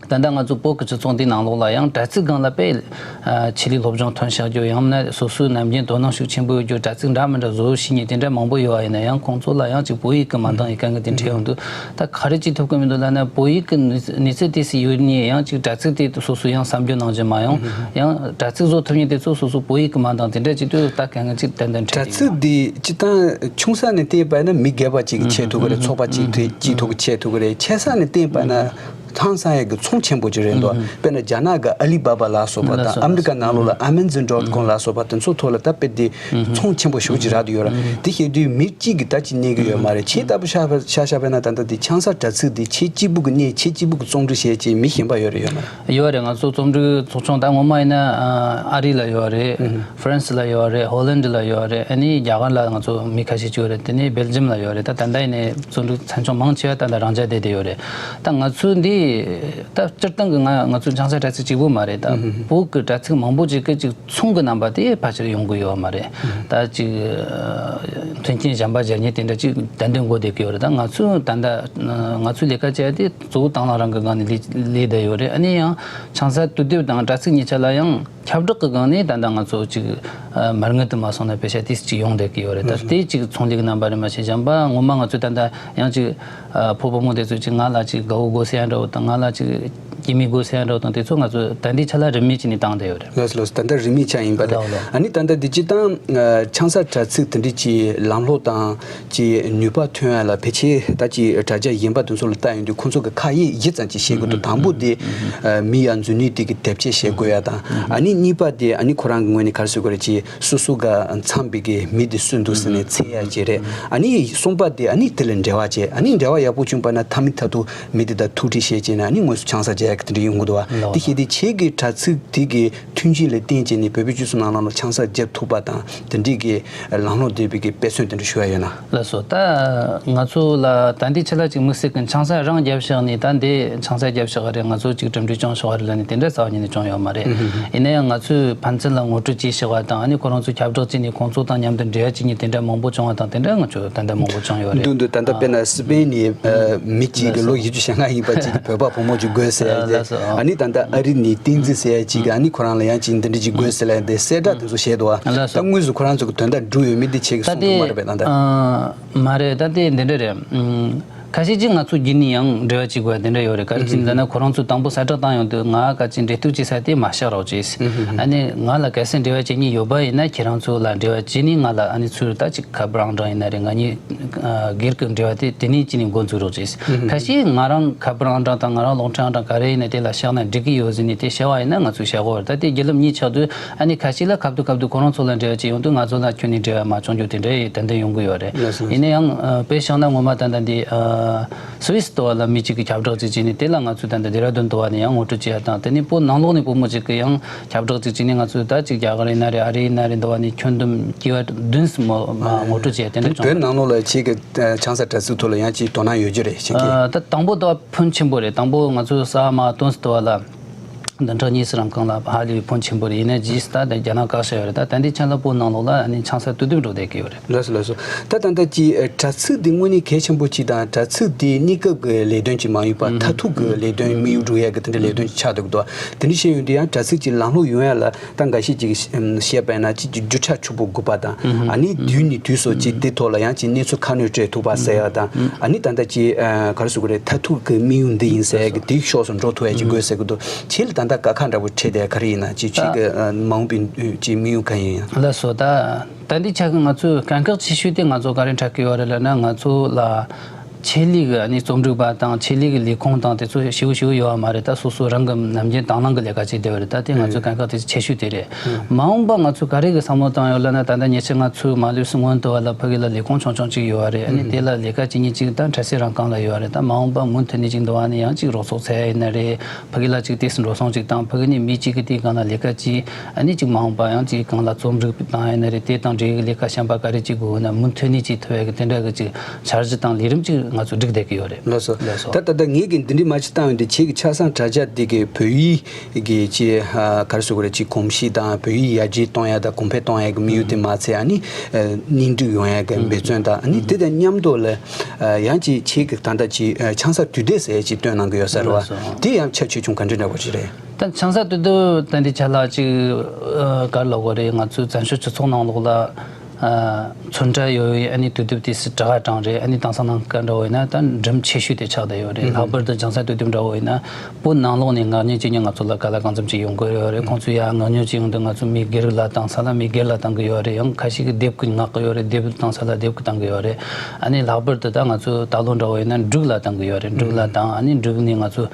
ད་ལྟ་ང་ཚོ་བོད་ཀྱི་སྤྱི་ཚོགས་འདིའི་ནང་ལོགས་ལ་ཡང་དྲ་ཚིགས་སྒང་ལ་དཔེ་ཆེད་ལས་སློབ་སྦྱོང་ཐོན་བཞག་རྒྱུ། ཡང་ན་སོ་སོའི་ནམ་རྒྱུན་དོ་སྣང་ཤུགས་ཆེན་པོ་ཡོད་རྒྱུ་དྲ་ཚིགས་འདྲ་མི་འདྲ་བཟོ་ཤེས་མཁན་དེ་འདྲ་མང་པོ་ཡོད་པ་ཡིན་ན་ཡང་། ཁོང་ཚོ་ལ་ཡང་ཅིག་བོད་ཡིག་གི་མ་འདང་ཡི་དཀའ་ངལ་དེ་འཕྲད་ཡོང་དུས། ད་ག་རེ་བྱེད་ཐུབ་ཀྱི་མི་འདུག་ལབ་ན། བོད་ཡིག་གི་གནས་ཚུལ་དེ་སུ་ཡོད་ནས་ཡང་ཅིག་དྲ་ཚིགས་དེ་སོ་སོ་ཡང་བསམ་རྒྱུ་གནང་རྒྱུ་མ་ཡོང་། ཡང་དྲ་ཚིགས་བཟོ་ཐུབ་མཁན་དེ་ཚོ་སོ་སོ་བོད་ཡིག་གི་མ་འདང་དེ་འདྲ་བྱེད་དུས་ད་དཀའ་ངལ་ཅིག་ཏན་ཏན་འཕྲད་དྲ་ཀྱི་ཚིགས་ཡོད། འདི་སྤྱི་བཏང་ཆུང་ས་ནས་བལྟས་པ་ཡིན་ན་མི་སྒེར་པ་གཅིག་གིས་ཆེད་ཐུབ་ཀྱི་རེད། ཚོགས་པ་གཅིག་དེ་གཅིག་ཐུབ་ཀྱི་ཆེད་ཐུབ་ཀྱི་རེད། ཆེ་ས་ནས་བལྟས་པ་ཡིན་ན་ཧང་སང་ཡག་གི་ཚོང་ཆེན་པོ་ཅིག་རེད་འདུག་དཔེར་ན་རྒྱ་ནག་གི་ཨ་ལི་བྷ་བྷ་ལ་སོགས་པ་དང་། ཨ་མི་རི་ཀ་ནང་ལོགས་ལ་ཨ་མེ་ཛོན་ཌོཊ་ཀོམ་ལ་སོགས་པ་དེ་ཚོ་ཐོག་ལ་ད་དཔེ་དེ་ཚོང་ཆེན་པོ་ཞེ་པོ་ཅིག་རག་གི་ཡོད་རེད། དེ་བཤད་དུས་མི་གཅིག་གིས་ད་ཅིག་གནས་ཀྱི་ཡོད་མ་རེད། ཁྱེད་ལྟ་བུ་ཤ་ཤ་བས་ན་ད་ལྟ་དེ་ཆང་ས་དྲ་ཚིགས་དེ་ཁྱེད་གཅིག་པུ་གིས་གནས། ཁྱེད་གཅིག་པུ་གིས་བཙོང་སྒྲིག་བྱས་ཀྱི་མི་གཞན་པ་ཡོད་རེད་ཡོད་མ་རེད། ཡོད་རེད། ང་ཚོ་རྩོམ་སྒྲིག་ཚོགས་ཆུང་ད་ངོ་མ་ཡིན་ན་ཨ་རི་ལ་ཡོད་རེད། ཧྥ་རན་སི་ལ་ཡོད་རེད། ཧོ་ལན་ཌི་ལ་ཡོད་རེད། ཨ་ནི་རྒྱ་གར་ལ་ང་ཚོ་མི་ཁ་ཤས་ཅིག་ཡོད་རེད། དེ་ནས་སྦེལ་ཇམ་ལ་ཡོད་རེད། ད་ད་ལྟ་ཡིན་ནའི་རྩོམ་སྒྲིག་ཚན་ཆུང་མང་ཆེ་བ་ད་ལྟ་རང་འཇགས་བསྡད་བསྡད་ཡོད་རེད། ད་ང་ཚོ་འདི་ད་སྤྱིར་བཏང་གི་ང་ང་ཚོ་ཆང་ས་དྲ་ཚིགས་གཅིག་པུ་མ་རེད། ད་བོད་ཀྱི་དྲ་ཚིགས་མང་པོ་ཅིག་གི་ཅིག་ཚོང་གི་རྣམ་པ་དེ་ཕལ་ཆེར་ཡོང་གི་ཡོད་མ་རེད། ད་ཅིག་མཐུན་རྐྱེན་གཞན་པ་སྦྱར་མཁན་དེ་འདྲ་ཅིག་ཏན་ཏན་དགོས་བསྡད་ཀྱི་ཡོད་རེད། ད་ང་ཚོས་ད་ལྟ་ང་ཚོའི་ལས་ཀ་བྱས་ཏེ་གཙོ་བོ་དང་བླངས་རང་གི་སྒང་ནས་ལས་ལས་བསྡད་ཡོད་རེད། ཨ་ནི་ཡང་ཆང་ས་དུས་དེབ་དང་དྲ་ཚིགས་གཉིས་ཆ་ལ་ཡང་ཁྱབ་བསྒྲགས་ཀྱི་སྒང་ནས་ད་ལྟ་ང་ཚོ་ཅིག་མ་དངུལ་དུ་མ་སོང་ན་པེ་ཤ་ཏིས་ཅིག་ཡོང་བསྡད་ཀྱི་ཡོད་རེད། ད་དེ་ཅིག་ཚོང་ལས་ཀྱི་རྣམ་པ་རེད། མ་གཞི་གཞན་པ་ངོ་མ་ང་ཚོས་ད་ལྟ་ཡང་ཅིག་ཨ། ཕོ་བུ་མོ་དེ་ཚོས་ཅིག་ང་ལ་ཅིག་དགའ་བོ་དགོས་ཟེར་ཡ་འདྲ་བོ་དང་། ང་ལ་ཅིག་སྐྱེ་དམན་དགོས་ཟེར་ཡ་འདྲ་བོ་དང་། དེ་ཚོ་ང་ཚོ་ད་ལྟའི་ཆ་ལ་རིན་མེད་བྱས་ནས་བཏང་བསྡད་ཡོད་རེད། ལགས་སོ། ལགས་སོ། ད་ལྟ་རིན་མེད་ཆགས་ཡིན་པ་རེད། ལགས་ལགས། ཨ་ནི་ད་ལྟ་འདི་སྤྱིར་བཏང་ཆང་ས་དྲ་ཚིགས་དེ་འདྲའི་ཅིག་ལམ་ལྷོང་དང་ཅིག་ནུས་པ་ཐོན་ཡ་ལ་ཕལ་ཆེར་ད་ཅིག་དྲ་རྒྱ་གཞན་པ་དེ་ཚོ་ལ་ལྟ་ཡོང་དུས་ཁོང་ཚོ་གི་ཁ་དབྱེ་བཞི་ཙམ་ཅིག་བྱེད་དགོས་འདུག་དང་པོ་དེ་མི་ཡར་འཛུལ་ནུས་དེ་གི་དེབ་སྐྱེལ་བྱེད་དགོས་ཡ་དང་། ཨ་ནི་གཉིས་པ་དེ་ཨ་ནི་ཁོ་རང་གི་ངོས་ནས་ག་རེ་ཟེར་དགོས་རེད། ཅིག་སོ་སོ་ག་འཚམས་པའི་གི་མི་དེ་སུ་འདུག་ཟེར་ནས་འཚོལ་ཡ་ཅིག་རེད། ཨ་ནི་གསུམ་པ་དེ་ཨ་ནི་དེ་ལ་འབྲེལ་བ་བྱས། ཨ་ནི་འབྲེལ་བ་ཡག་པོ་བྱུང་པ་ན་མཐའ་མའི་མཐའ་ཐུག་མི་དེ་དང་ཐུག་འཕྲད་བྱས་བྱས་ན་ཨ་ནི་དངོས་སུ་ཆང་ས་རྒྱག་ཡ་གི་དེ་འདྲ་ཡོང་གི་འདུག་བ། ལགས། དེ་བྱས་ཏེ་ཁྱེད་ཀྱི་དྲ་ཚིགས་དེ་གི་མཐུན་རྐྱེན་ལ་བརྟེན་བྱས་ནས་བོད་པའི་སྤྱི་ཚོགས་ནང་ལོགས་ལ་ཆང་ས་རྒྱག་ཐུབ་པ་དང་དེ་འདྲའི་གི་ལམ་ལྷོང་བསྡད་པའི་གི་དཔེ་མཚོན་དེ་འདྲ་ཞུ་ཡ་ཡོད་ན། ལགས་སོ། ད་ང་ཚོ་ལ་ད་འདི་ཆ་ལ་ཅིག་དམིགས་བསལ་གྱི་ཆང་ས་རང་བརྒྱབ་བཞག་ནས་ད་འདི་ཆང་ས་བརྒྱབ་བཞག་རེད། ང་ཚོ་ཅིག་གྲུབ་འབྲས་བྱུང་བཞག་རེད་ལབ་ནས་དེ་འདྲ་རྩ་བ་ཉིད་ནས་བྱུང་ཡོད་མ་རེད། ཡིན་ན་ཡང་ང་ཚོས་ཕན་ཚུན་ལ་ངོ་སྤྲོད་བྱས་བཞག་པ་དང་། ཨ་ནི་ཁོ་རང་ཚོ་ཁྱབ་བསྒྲགས་བྱས་ནས་ཁོང་ཚོ་དང་མཉམ་དུ་འབྲེལ་བ་བྱེད་མཁན་དེ་འདྲ་མང་པོ་བྱུང་བ་དང་། དེ་འདྲ་ང་ཚོ་ད་ལྟ་མང་པོ་བྱུང་ཡོད་རེད། འདུག་འདུག་ད་ལྟ་དཔེར་ན་སི་པེན་ནས་མི་གཅིག་གི་ལོ་བཞི་བཅུ་ཞེ་ལྔ་ཡིན་པ་གཅིག་གིས་བོད་པ་བུ་མོ་གཅིག་དགོས་ཟེར་ཡ་དེ། ལགས་སོ། ཨ་ནི་ད་ལྟ་ཨ་རི་ནས་བསྟན་འཛིན་ཟེར་ཡ་གཅིག་གིས་ཨ་ནི་ཁོ་རང་ལ་ཡང་གཅིག་འདི་འདྲ་གཅིག་དགོས་ཟེར་ལབ་ཡ་དེ་གསལ་བསྒྲགས་དེ་ཚོ་བྱས་འདུག་བ། ལགས་སོ། ད་དངོས་སུ་ཁོ་རང་ཚོ་གི་དོན་དག་འགྲུབ་ཡོད་མེད་དེ་ཁྱེད་ཀྱིས་གསུང་ཐུབ་མ་རེད་པས་ད་ལྟ། ཨ། མ་རེད། ད་དེ་འདི་འདྲ་རེད། ཨམ། ཁ་ཤས་ཅིག་ང་ཚོ་བརྒྱུད་ནས་ཡང་འབྲེལ་བ་བྱེད་དགོས་པ་དེ་འདྲ་ཡོད་རེད། ག་རེ་བྱས་ནས་ལབ་ན་ཁོ་རང་ཚོས་དང་པོ་གསལ་བསྒྲགས་བཏང་ཡོང་དུས་ང་ག་ཅིག་འབྲེལ་གཏུག་བྱེད་ས་དེ་མ་བཞག་རོགས་བྱེད། ཨ་ནི་ང་ལ་གལ་སྲིད་འབྲེལ་བ་བྱེད་མཁན་ཡོད་པ་ཡིན་ན་ཁྱེད་རང་ཚོ་ལ་འབྲེལ་བ་བྱས་ནས་ང་ལ་ཨ་ནི་ཚུར་ད་ཅིག་ཁ་པར་ཨང་གྲངས་ཡིན་ན་རེད། ང་གཉིས་སྒེར་གྱི་འབྲེལ་བ་དེ་དེ་ནས་བྱས་ནས་འགོ་འཛུགས་རོགས་བྱེད། ཁ་ཤས་ང་རང་ཁ་པར་ཨང་གྲངས་དང་ང་རང་གློག་འཕྲིན་ཨང་གྲངས་ག་རེ་ཡིན་ན་དེ་ལ་བཞག་ན་འགྲིག་གི་ཡོད་ཟེར་ནས་དེ་བྱས་པ་ཡིན་ན་ང་ཚོས་བྱེད་དགོས་རེད། ད་དེ་བརྒྱུད་ལམ་གཉིས་ཆགས་དུས། ཨ་ནི་ཁ་ཤས་ལ་ཁ་ཐུག་ཁ་ཐུག་ཁོ་རང་ཚོ་ལ་འབྲེལ་བ་བྱེད་ཡོང་དུས་ང་ཚོ་ལ་ཁྱོན་ནས་འབྲེལ་བ་མ་བྱུང་རྒྱུ་དེ་འདྲ་ཡི་ཏན་ཏན་ཡོང་གི་ཡོད་རེད། ལགས་སོ། ཡིན་ན་ཡང་ཨ། དཔེ་བཞག་ན་ངོ་མ་ད་ལྟ་འདི་ཨ། སུད་སི་དུ་བ་ལ་མི་གཅིག་གིས་ཁྱབ་བསྒྲགས་ཅིག་བྱས་ནས་དེ་ལ་ང་ཚོས་ད་ལྟ་ལྡེ་ར་ལྡུན་དུ་བ་ནས་ཡང་ངོ་སྤྲོད་བྱས་ཡ་དང་། དེ་ནས་བོད་ནང་ལོགས་ནས་བུ་མོ་གཅིག་གིས་ཡང་ཁྱབ་བསྒྲགས་ཅིག་བྱས་ནས་ང་ཚོས་ད་ཅིག་རྒྱ་གར་ཡིན་ན་རེད། ཨ་རི་ཡིན་ན་རེད། དུ་བ་ནས་ཁྱོན་བསྡོམས་སྐྱེ་བ་བདུན་ཙམ་མ་ངོ་སྤྲོད་བྱས་ཡ་དེ་འདྲ་བྱུང་། བོད་ནང་ལོགས་ལ་ཁྱེད་ཀྱི་ཆང་ས་དྲ་ཚིགས་ཐོག་ལ་ཡང་ཅིག་དོ་སྣང་ཡོད་རྒྱུ་རེད་ཁྱེད་ཀྱི། ཨ། ད་དང་པོ་དུ་བ་ཕོན་ཆེན་པོ་རེད། དང་པོ་ང་ཚོས་ས་མ་ཏོན་སི་དུ་བ་ལ། བདུན་ཕྲག་གཉིས་སུ་རང་གང་ལ་ཧ་ལས་པའི་ཕོན་ཆེན་པོ་རེད། ཡིན་ན་རྗེས་སུ་ད་རྒྱ་ནག་བཀག་བཞག་ཡོད་རེད། ད་ད་འདི་ཆ་ལ་བོད་ནང་ལོགས་ལ་ཨ་ནི་ཆང་ས་དུས་དེབ་འགྲོ་བསྡད་ཀྱི་ཡོད་རེད། ལགས་སོ་ལགས་སོ། ད་ད་ལྟ་ཀྱི་ཨ་དྲ་ཚིགས་འདི་དངོས་གནས་གལ་ཆེན་པོ་ཅིག་དང་། དྲ་ཚིགས་འདི་གནས་སྐབས་ཀྱི་ལས་དོན་ཅིག་མ་ཡིན་པར་མཐར་ཐུག་གི་ལས་དོན་དམིགས་ཡུལ་འགྲུབ་ཡས་ཀྱི་དེ་འདྲའི་ལས་དོན་ཅིག་ཆགས་འདུག་གི་འདུག་དེ་འདྲ་བཤད་ཡོང་དུས་ཡང་དྲ་ཚིགས་ཀྱི་ལམ་ལྷོང་ཡོང་ཡ་ལ་ད་འགའ་ཤས་ཅིག་བཤད་པ་ཡིན་ན་ཅིག་ཅིག་རྒྱུ་ཆ་ཕྱུག་པོ་དགོས་པ་དང་། ཨ་ནི་དུས་ནས་དུས་སུ་ཅིག་དེ་ཐོག་ལ་ཡང་ཅིག་གནས་ཚུལ་ཁ་སྣོན་སྤྲད་ཐུབ་པ་ཟེར་ཡ་དང་། ཨ་ནི་ད་ལྟ་ཅིག་ཨ་ག་རེ་ཟེར་དགོས་རེད། མཐར་ཐུག་གི་དམིགས་ཡུལ་འདི་ཡིན་ཟེར་ཡ་གི་དེའི་ཕྱོགས་སུ་འགྲོ་ཐུབ་ཡ་ཅིག་དགོས་ཟེར་གི་འདུག་ཁྱེད་ལ་ད་ལྟ་དཀའ་ཁག་འདྲ་པོ་འཕྲད་དེ་ག་རེ་ཡིན་ན། ཅིག་ཁྱེད་ཀྱི་ཨ་མ་འོངས་པའི་ཅིག་དམིགས་ཡུལ་ག་ཡིན་ཡང་། ལགས་སོ། ད་ད་འདི་ཆ་གི་ང་ཚོའི་དཀའ་ཁག་ཆེ་ཤོས་དེ་ང་ཚོ་ག་རེ་འཕྲད་ཀྱི་ཡོད་རེད་ལབ་ན། ང་ཚོ་ལ་ཆེད་ལས་ཀྱི་ཨ་ནི་རྩོམ་སྒྲིག་པ་དང་། ཆེད་ལས་ཀྱི་ལས་ཁུངས་དང་དེ་ཚོ་ཞེ་པོ་ཞེ་པོ་ཡོད་པ་མ་རེད། ད་སོ་སོ་རང་གི་ནམ་རྒྱུན་དང་བླངས་ཀྱི་ལས་ཀ་བྱེད་བསྡད་པ་རེད། ད་དེ་ང་ཚོའི་དཀའ་ཁག་དེ་ཆེ་ཤོས་དེ་རེད། མ་འོངས་པ་ང་ཚོས་ག་རེ་གི་བསམ་བློ་བཏང་ཡོད་ལབ་ན། ད་ལྟ་ཉེ་ཆར་ང་ཚོས་མ་ལུས་སུ་སྔོན་དུ་བ་ལ་ཕ་གི་ལ་ལས་ཁུངས་ཆུང་ཆུང་ཅིག་ཡོད་པ་རེད། ཨ་ནི་དེ་ལ་ལས་ཀ་བྱེད་མཁན་ཅིག་ད་འཕྲལ་སེལ་རང་རྐང་ལ་ཡོད་པ་རེད། ད་མ་འོངས་པ་མུ་མཐུད་ནས་ཅིག་འདུག་པ་ནི་ཡང་ཅིག་རོགས་ཚོགས་འཚོལ་ཡ་ཡིན་ན་རེད། ཕ་གི་ལ་ཅིག་ཏོག་ཙམ་འགྲོ་སོང་ཅིག་དང་། ཕ་གི་ནས་མི་གཅིག་གིས་དེའི་སྒང་ལ་ལས་ཀ་བྱས། ཨ་ནི་ཅིག་མ་འོངས་པ་ཡང་ཅིག་སྒང་ལ་རྩོམ་སྒྲིག་བཏང་ཡ་ཡིན་ན་རེད། དེ་དང་འབྲེལ་བའི་ལས་ཀ་གཞན་པ་ག་རེ་བྱེད་དགོས་ན་མུ་མཐུད་ནས་བྱེད་ཐུབ་ཡ་གི་དེ་འདྲ་གི་ཅིག་འཆར་གཞི་དང་ལས་རིམ་ཅིག་ང་ཚོས་བསྒྲིགས་བསྡད་ཀྱི་ཡོད་རེད། ལགས་སོ། ལགས་སོ། ད་ད་ལྟ་ངས་ཀྱི་འདི་འདྲའི་མ་ཅིག་བཏང་ཡོང་དུས། ཁྱེད་ཀྱི་ཆ་ཚང་དྲ་རྒྱ་འདི་གི་བོད་ཡིག་གི་ཅིག་ཨ་ག་རེ་ཟེར་དགོས་རེད། ཅིག་གོམས་གཤིས་དང་བོད་ཡིག་ཡར་རྒྱས་གཏོང་ཡ་དང་གོང་འཕེལ་གཏོང་ཡ་གི་དམིགས་ཡུལ་དེ་མ་ཚད། ཨ་ནི་ཨ་སྙན་སྒྲིག་ཡོང་ཡ་གི་འབད་བརྩོན་དང་། ཨ་ནི་དེ་དང་མཉམ་དུ་ལ་ཨ་ཡང་ཅིག་ཁྱེད་ཀྱི་ད་ལྟ་ཅིག་ཨ་ཆང་ས་དུས་དེབ་ཟེར་ཡ་ཅིག་བཏོན་གནང་གི་ཡོད་ས་རེད་བ། ལགས་སོ། དེ་ཡང་ཁྱབ་ཆེ་ཆུང་ག་འདྲ་འདྲ་བོ་ཞིག་རེད། ད་ཆང་ས་དུས་དེབ་ད་འདི་ཆ་ལ་ཅིག་ཨ་ག་རེ་ལབ་དགོས་རེད། ང་ཚོའི་བཙན་བྱོལ་སྤྱི་ཚོགས་ནང་ལོགས་ལ་ཨ་ཚོན་ཁྲ་ཡོད་པའི་ཨ་ནི་དུས་དེབ་དེ་སུ་དྲ་བ་དྲངས་རེད། ཨ་ནི་དེང་སང་ནང་ག་འདྲ་བོ་ཡིན་ན་ད་འགྲེམས་ཆེ་ཤོས་དེ་ཆགས་བསྡད་ཡོད་རེད། ལྷག་པར་དུ་ཆང་ས་དུས་དེབ་འདྲ་བོ་ཡིན་ན། བོད་ནང་ལོགས་ནས་མངགས་ཉོ་བྱེད་མཁན་ང་ཚོ་ལ་ག་ལ་གང་འཚམ་ཅིག་ཡོང་གི་ཡོད་རེད། ཁོང་ཚོས་ཡར་མངགས་ཉོ་བྱེད་ཡོང་དུས་ང་ཚོ་མི་སྒེར་ལ་བཏང་ས་ལ་མི་སྒེར་ལ་བཏང་གི་ཡོད་རེད། ཡང་ཁ་ཤས་ཀྱིས་དེབ་ཀྱི་མངགས་གི་ཡོད་རེད། དེབ་བཏང་ས་ལ་དེབ་ཀྱི་བཏང་གི་ཡོད་རེད། ཨ་ནི་ལྷག་པར་དུ་ད་ང་ཚོ་ད་ལོ་འདྲ་བོ་ཡིན་ན་འབྲུག་ལ་བཏང་གི་ཡོད་རེད། འབྲུག་ལ་བཏང་། ཨ་ནི་འབྲུག་ནས་ང་ཚོ་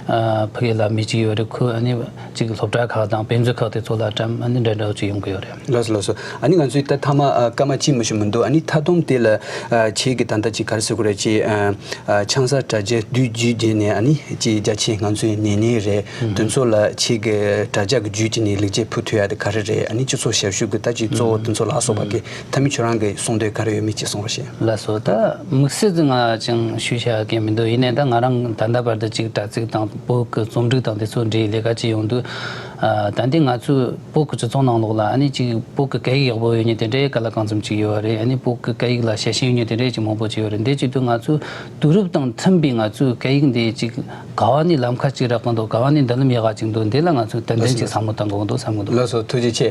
ཨ་ཕ་གི་ལ་མི་གཅིག་ཡོད་རེད། ཁོས་ཨ་ནི་ཅིག་སློབ་གྲྭ་ཁག་དང་དཔེ་མཛོད་ཁག་དེ་ཚོ་ལ་བཀྲམ། ཨ་ནི་འདྲ་འདྲ་བོ་ཅིག་ཡོང་གི་ཡོད་རེད། ལགས་སོ་ལགས་སོ། ཨ་ནི་ང་ཚོས་ད་མཐའ་མ་ཨ་སྐར་མ་གཅིག་མ་ཞིག་མི་འདུག་ཨ་ནི་མཐའ་སྡོམ་དེ་ལ་ཨ་ཁྱེད་ཀྱིས་ད་ལྟ་ཅིག་ག་རེ་ཟེར་དགོས་རེད། ཅིག་ཨ་ཨ་ཆང་ས་དྲ་རྒྱ་བསྡུས་བརྒྱུད་བྱས་ནས། ཨ་ནི་ཅིག་རྒྱ་ཆེའི་ང་ཚོའི་ཉེ་གནས་རེད། དེ་ཚོ་ལ་ཁྱེད་ཀྱིས་དྲ་རྒྱ་གི་བརྒྱུད་བྱས་ནས་ལེགས་སྐྱེས་ཕུལ་ཐུབ་ཡ་དེ་ག་རེ་རེད། ཨ་ནི་སྤྱི་ཚོགས་ཞབས་ཞུ་གི་ད་ཅིག་གཙོ་བོ་དེ་ཚོ་ལ་སོགས་པ་གི་མཐའ་མའི་ཁྱོད་རང་གི་གསུང་འདོད་ག་རེ་ཡོད་མེད་ཅིག་གསུང་རོགས་བྱེད། ལགས་སོ། ད་དམིགས་བསལ་དུ་ང་ཅང་ཞུ་བྱ་གི་མི་འདུག་ཡིན་ནའི་ད་ང་རང་ད་ལྟ་བར་དུ་ཅིག་དྲ་ཚིགས་དང་བོད་ཀྱི་རྩོམ་སྒྲིག་དང་དེ་ཚོ་འབྲེལ་ལས་ཀ་བྱེད་ཡོང་དུས། ཨ་ད་འདི་ང་ཚོའི་བོད་ཀྱི་སྤྱི་ཚོགས་ནང་ལོགས་ལ་ཨ་ནི་ཅིག་བོད་ཀྱི་སྐད་ཡིག་ཡག་པོ་ཡོད་མཁན་དེ་འདྲའི་ག་ལ་གང་འཚམ་ཅིག་ཡོད་རེད། ཨ་ནི་བོད་ཀྱི་སྐད་ཡིག་ལ་ཞལ་ཞེན་ཡོད་མཁན་དེ་འདྲའི་ཅིག་མང་པོ་ཅིག་ཡོད་རེད། འདི་བྱེད་དུས་ང་ཚོས་དུས་རབས་དང་མཐུན་པའི་ང་ཚོའི་སྐད་ཡིག་འདི་ཅིག་ག་བ་ནས་ལམ་ཁ་ཅིག་རག་གི་འདུག་ག་བ་ནས་མདུན་ལམ་ཡག་ག་ཅིག་འདུག་འདི་ལ་ང་ཚོས་ཏན་ཏན་ཅིག་བསམ་བློ་གཏང་དགོས་འདུག་བསམ་གི་འདུག་ལགས་སོ། ཐུགས་རྗེ་ཆེ།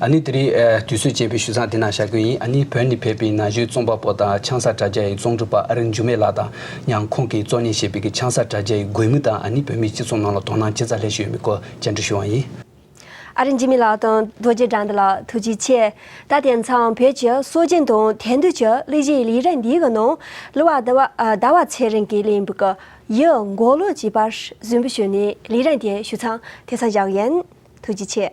ཨ་ནི་དེ་རིང་ཨ་དུས་ཚོད་སྤྱད་པའི་ཞུ་མཚམས་འདི་ན་བཞག་གི་ཡིན། ཨ་ནི་བོད་ནས་ཕེབས་པའི་ན་གཞོན་རྩོམ་པ་པོ་དང་ཆང་ས་དྲ་རྒྱ་ཡི་རྩོམ་སྒྲིག་པ་ཨ་རིག་འཇིགས་མེད་ལགས་དང་། ཡང་ཁོང་གིས་གཙོ་གཉེར་བྱས་པའི་གི་ཆང་ས་དྲ་རྒྱ་ཡི་དགོས་དམིགས་དང་། ཨ་ནི་བོད་མིའི་སྤྱི་ཚོགས་ནང་ལ་དོ་སྣང་ཅི་ཙམ་སླེབས་བཞིན་ཡོད་མེད་སྐོར་བཅར་འདྲི་ཞུ་བ་ཡིན། ཨ་རིག་འཇིགས་མེད་ལགས་དང་རྡོ་རྗེ་དགྲ་འདུལ་ལགས། ཐུགས་རྗེ་ཆེ། ད་དེང་སང་བོད་ཀྱི་སྲོལ་རྒྱུན་དང་དེང་དུས་ཀྱི་གླུ་གཞས་ལེ་རན་འདིའི་གི་ནང་གླུ་བ་ཟླ་བ་ཨ་ཟླ་བ་ཚེ་རིང་གིས་ལེན་པའི་གི་ཡི་མགོ་ལོག་གི་བར་ཟུན་པོ་ཞུས་ནས་ལེ་རན་དེ་ཞུ་མཚམས་དེང་སང་བཞག་ཡིན། ཐུགས་རྗེ་ཆེ།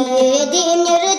འདི་ཉེར་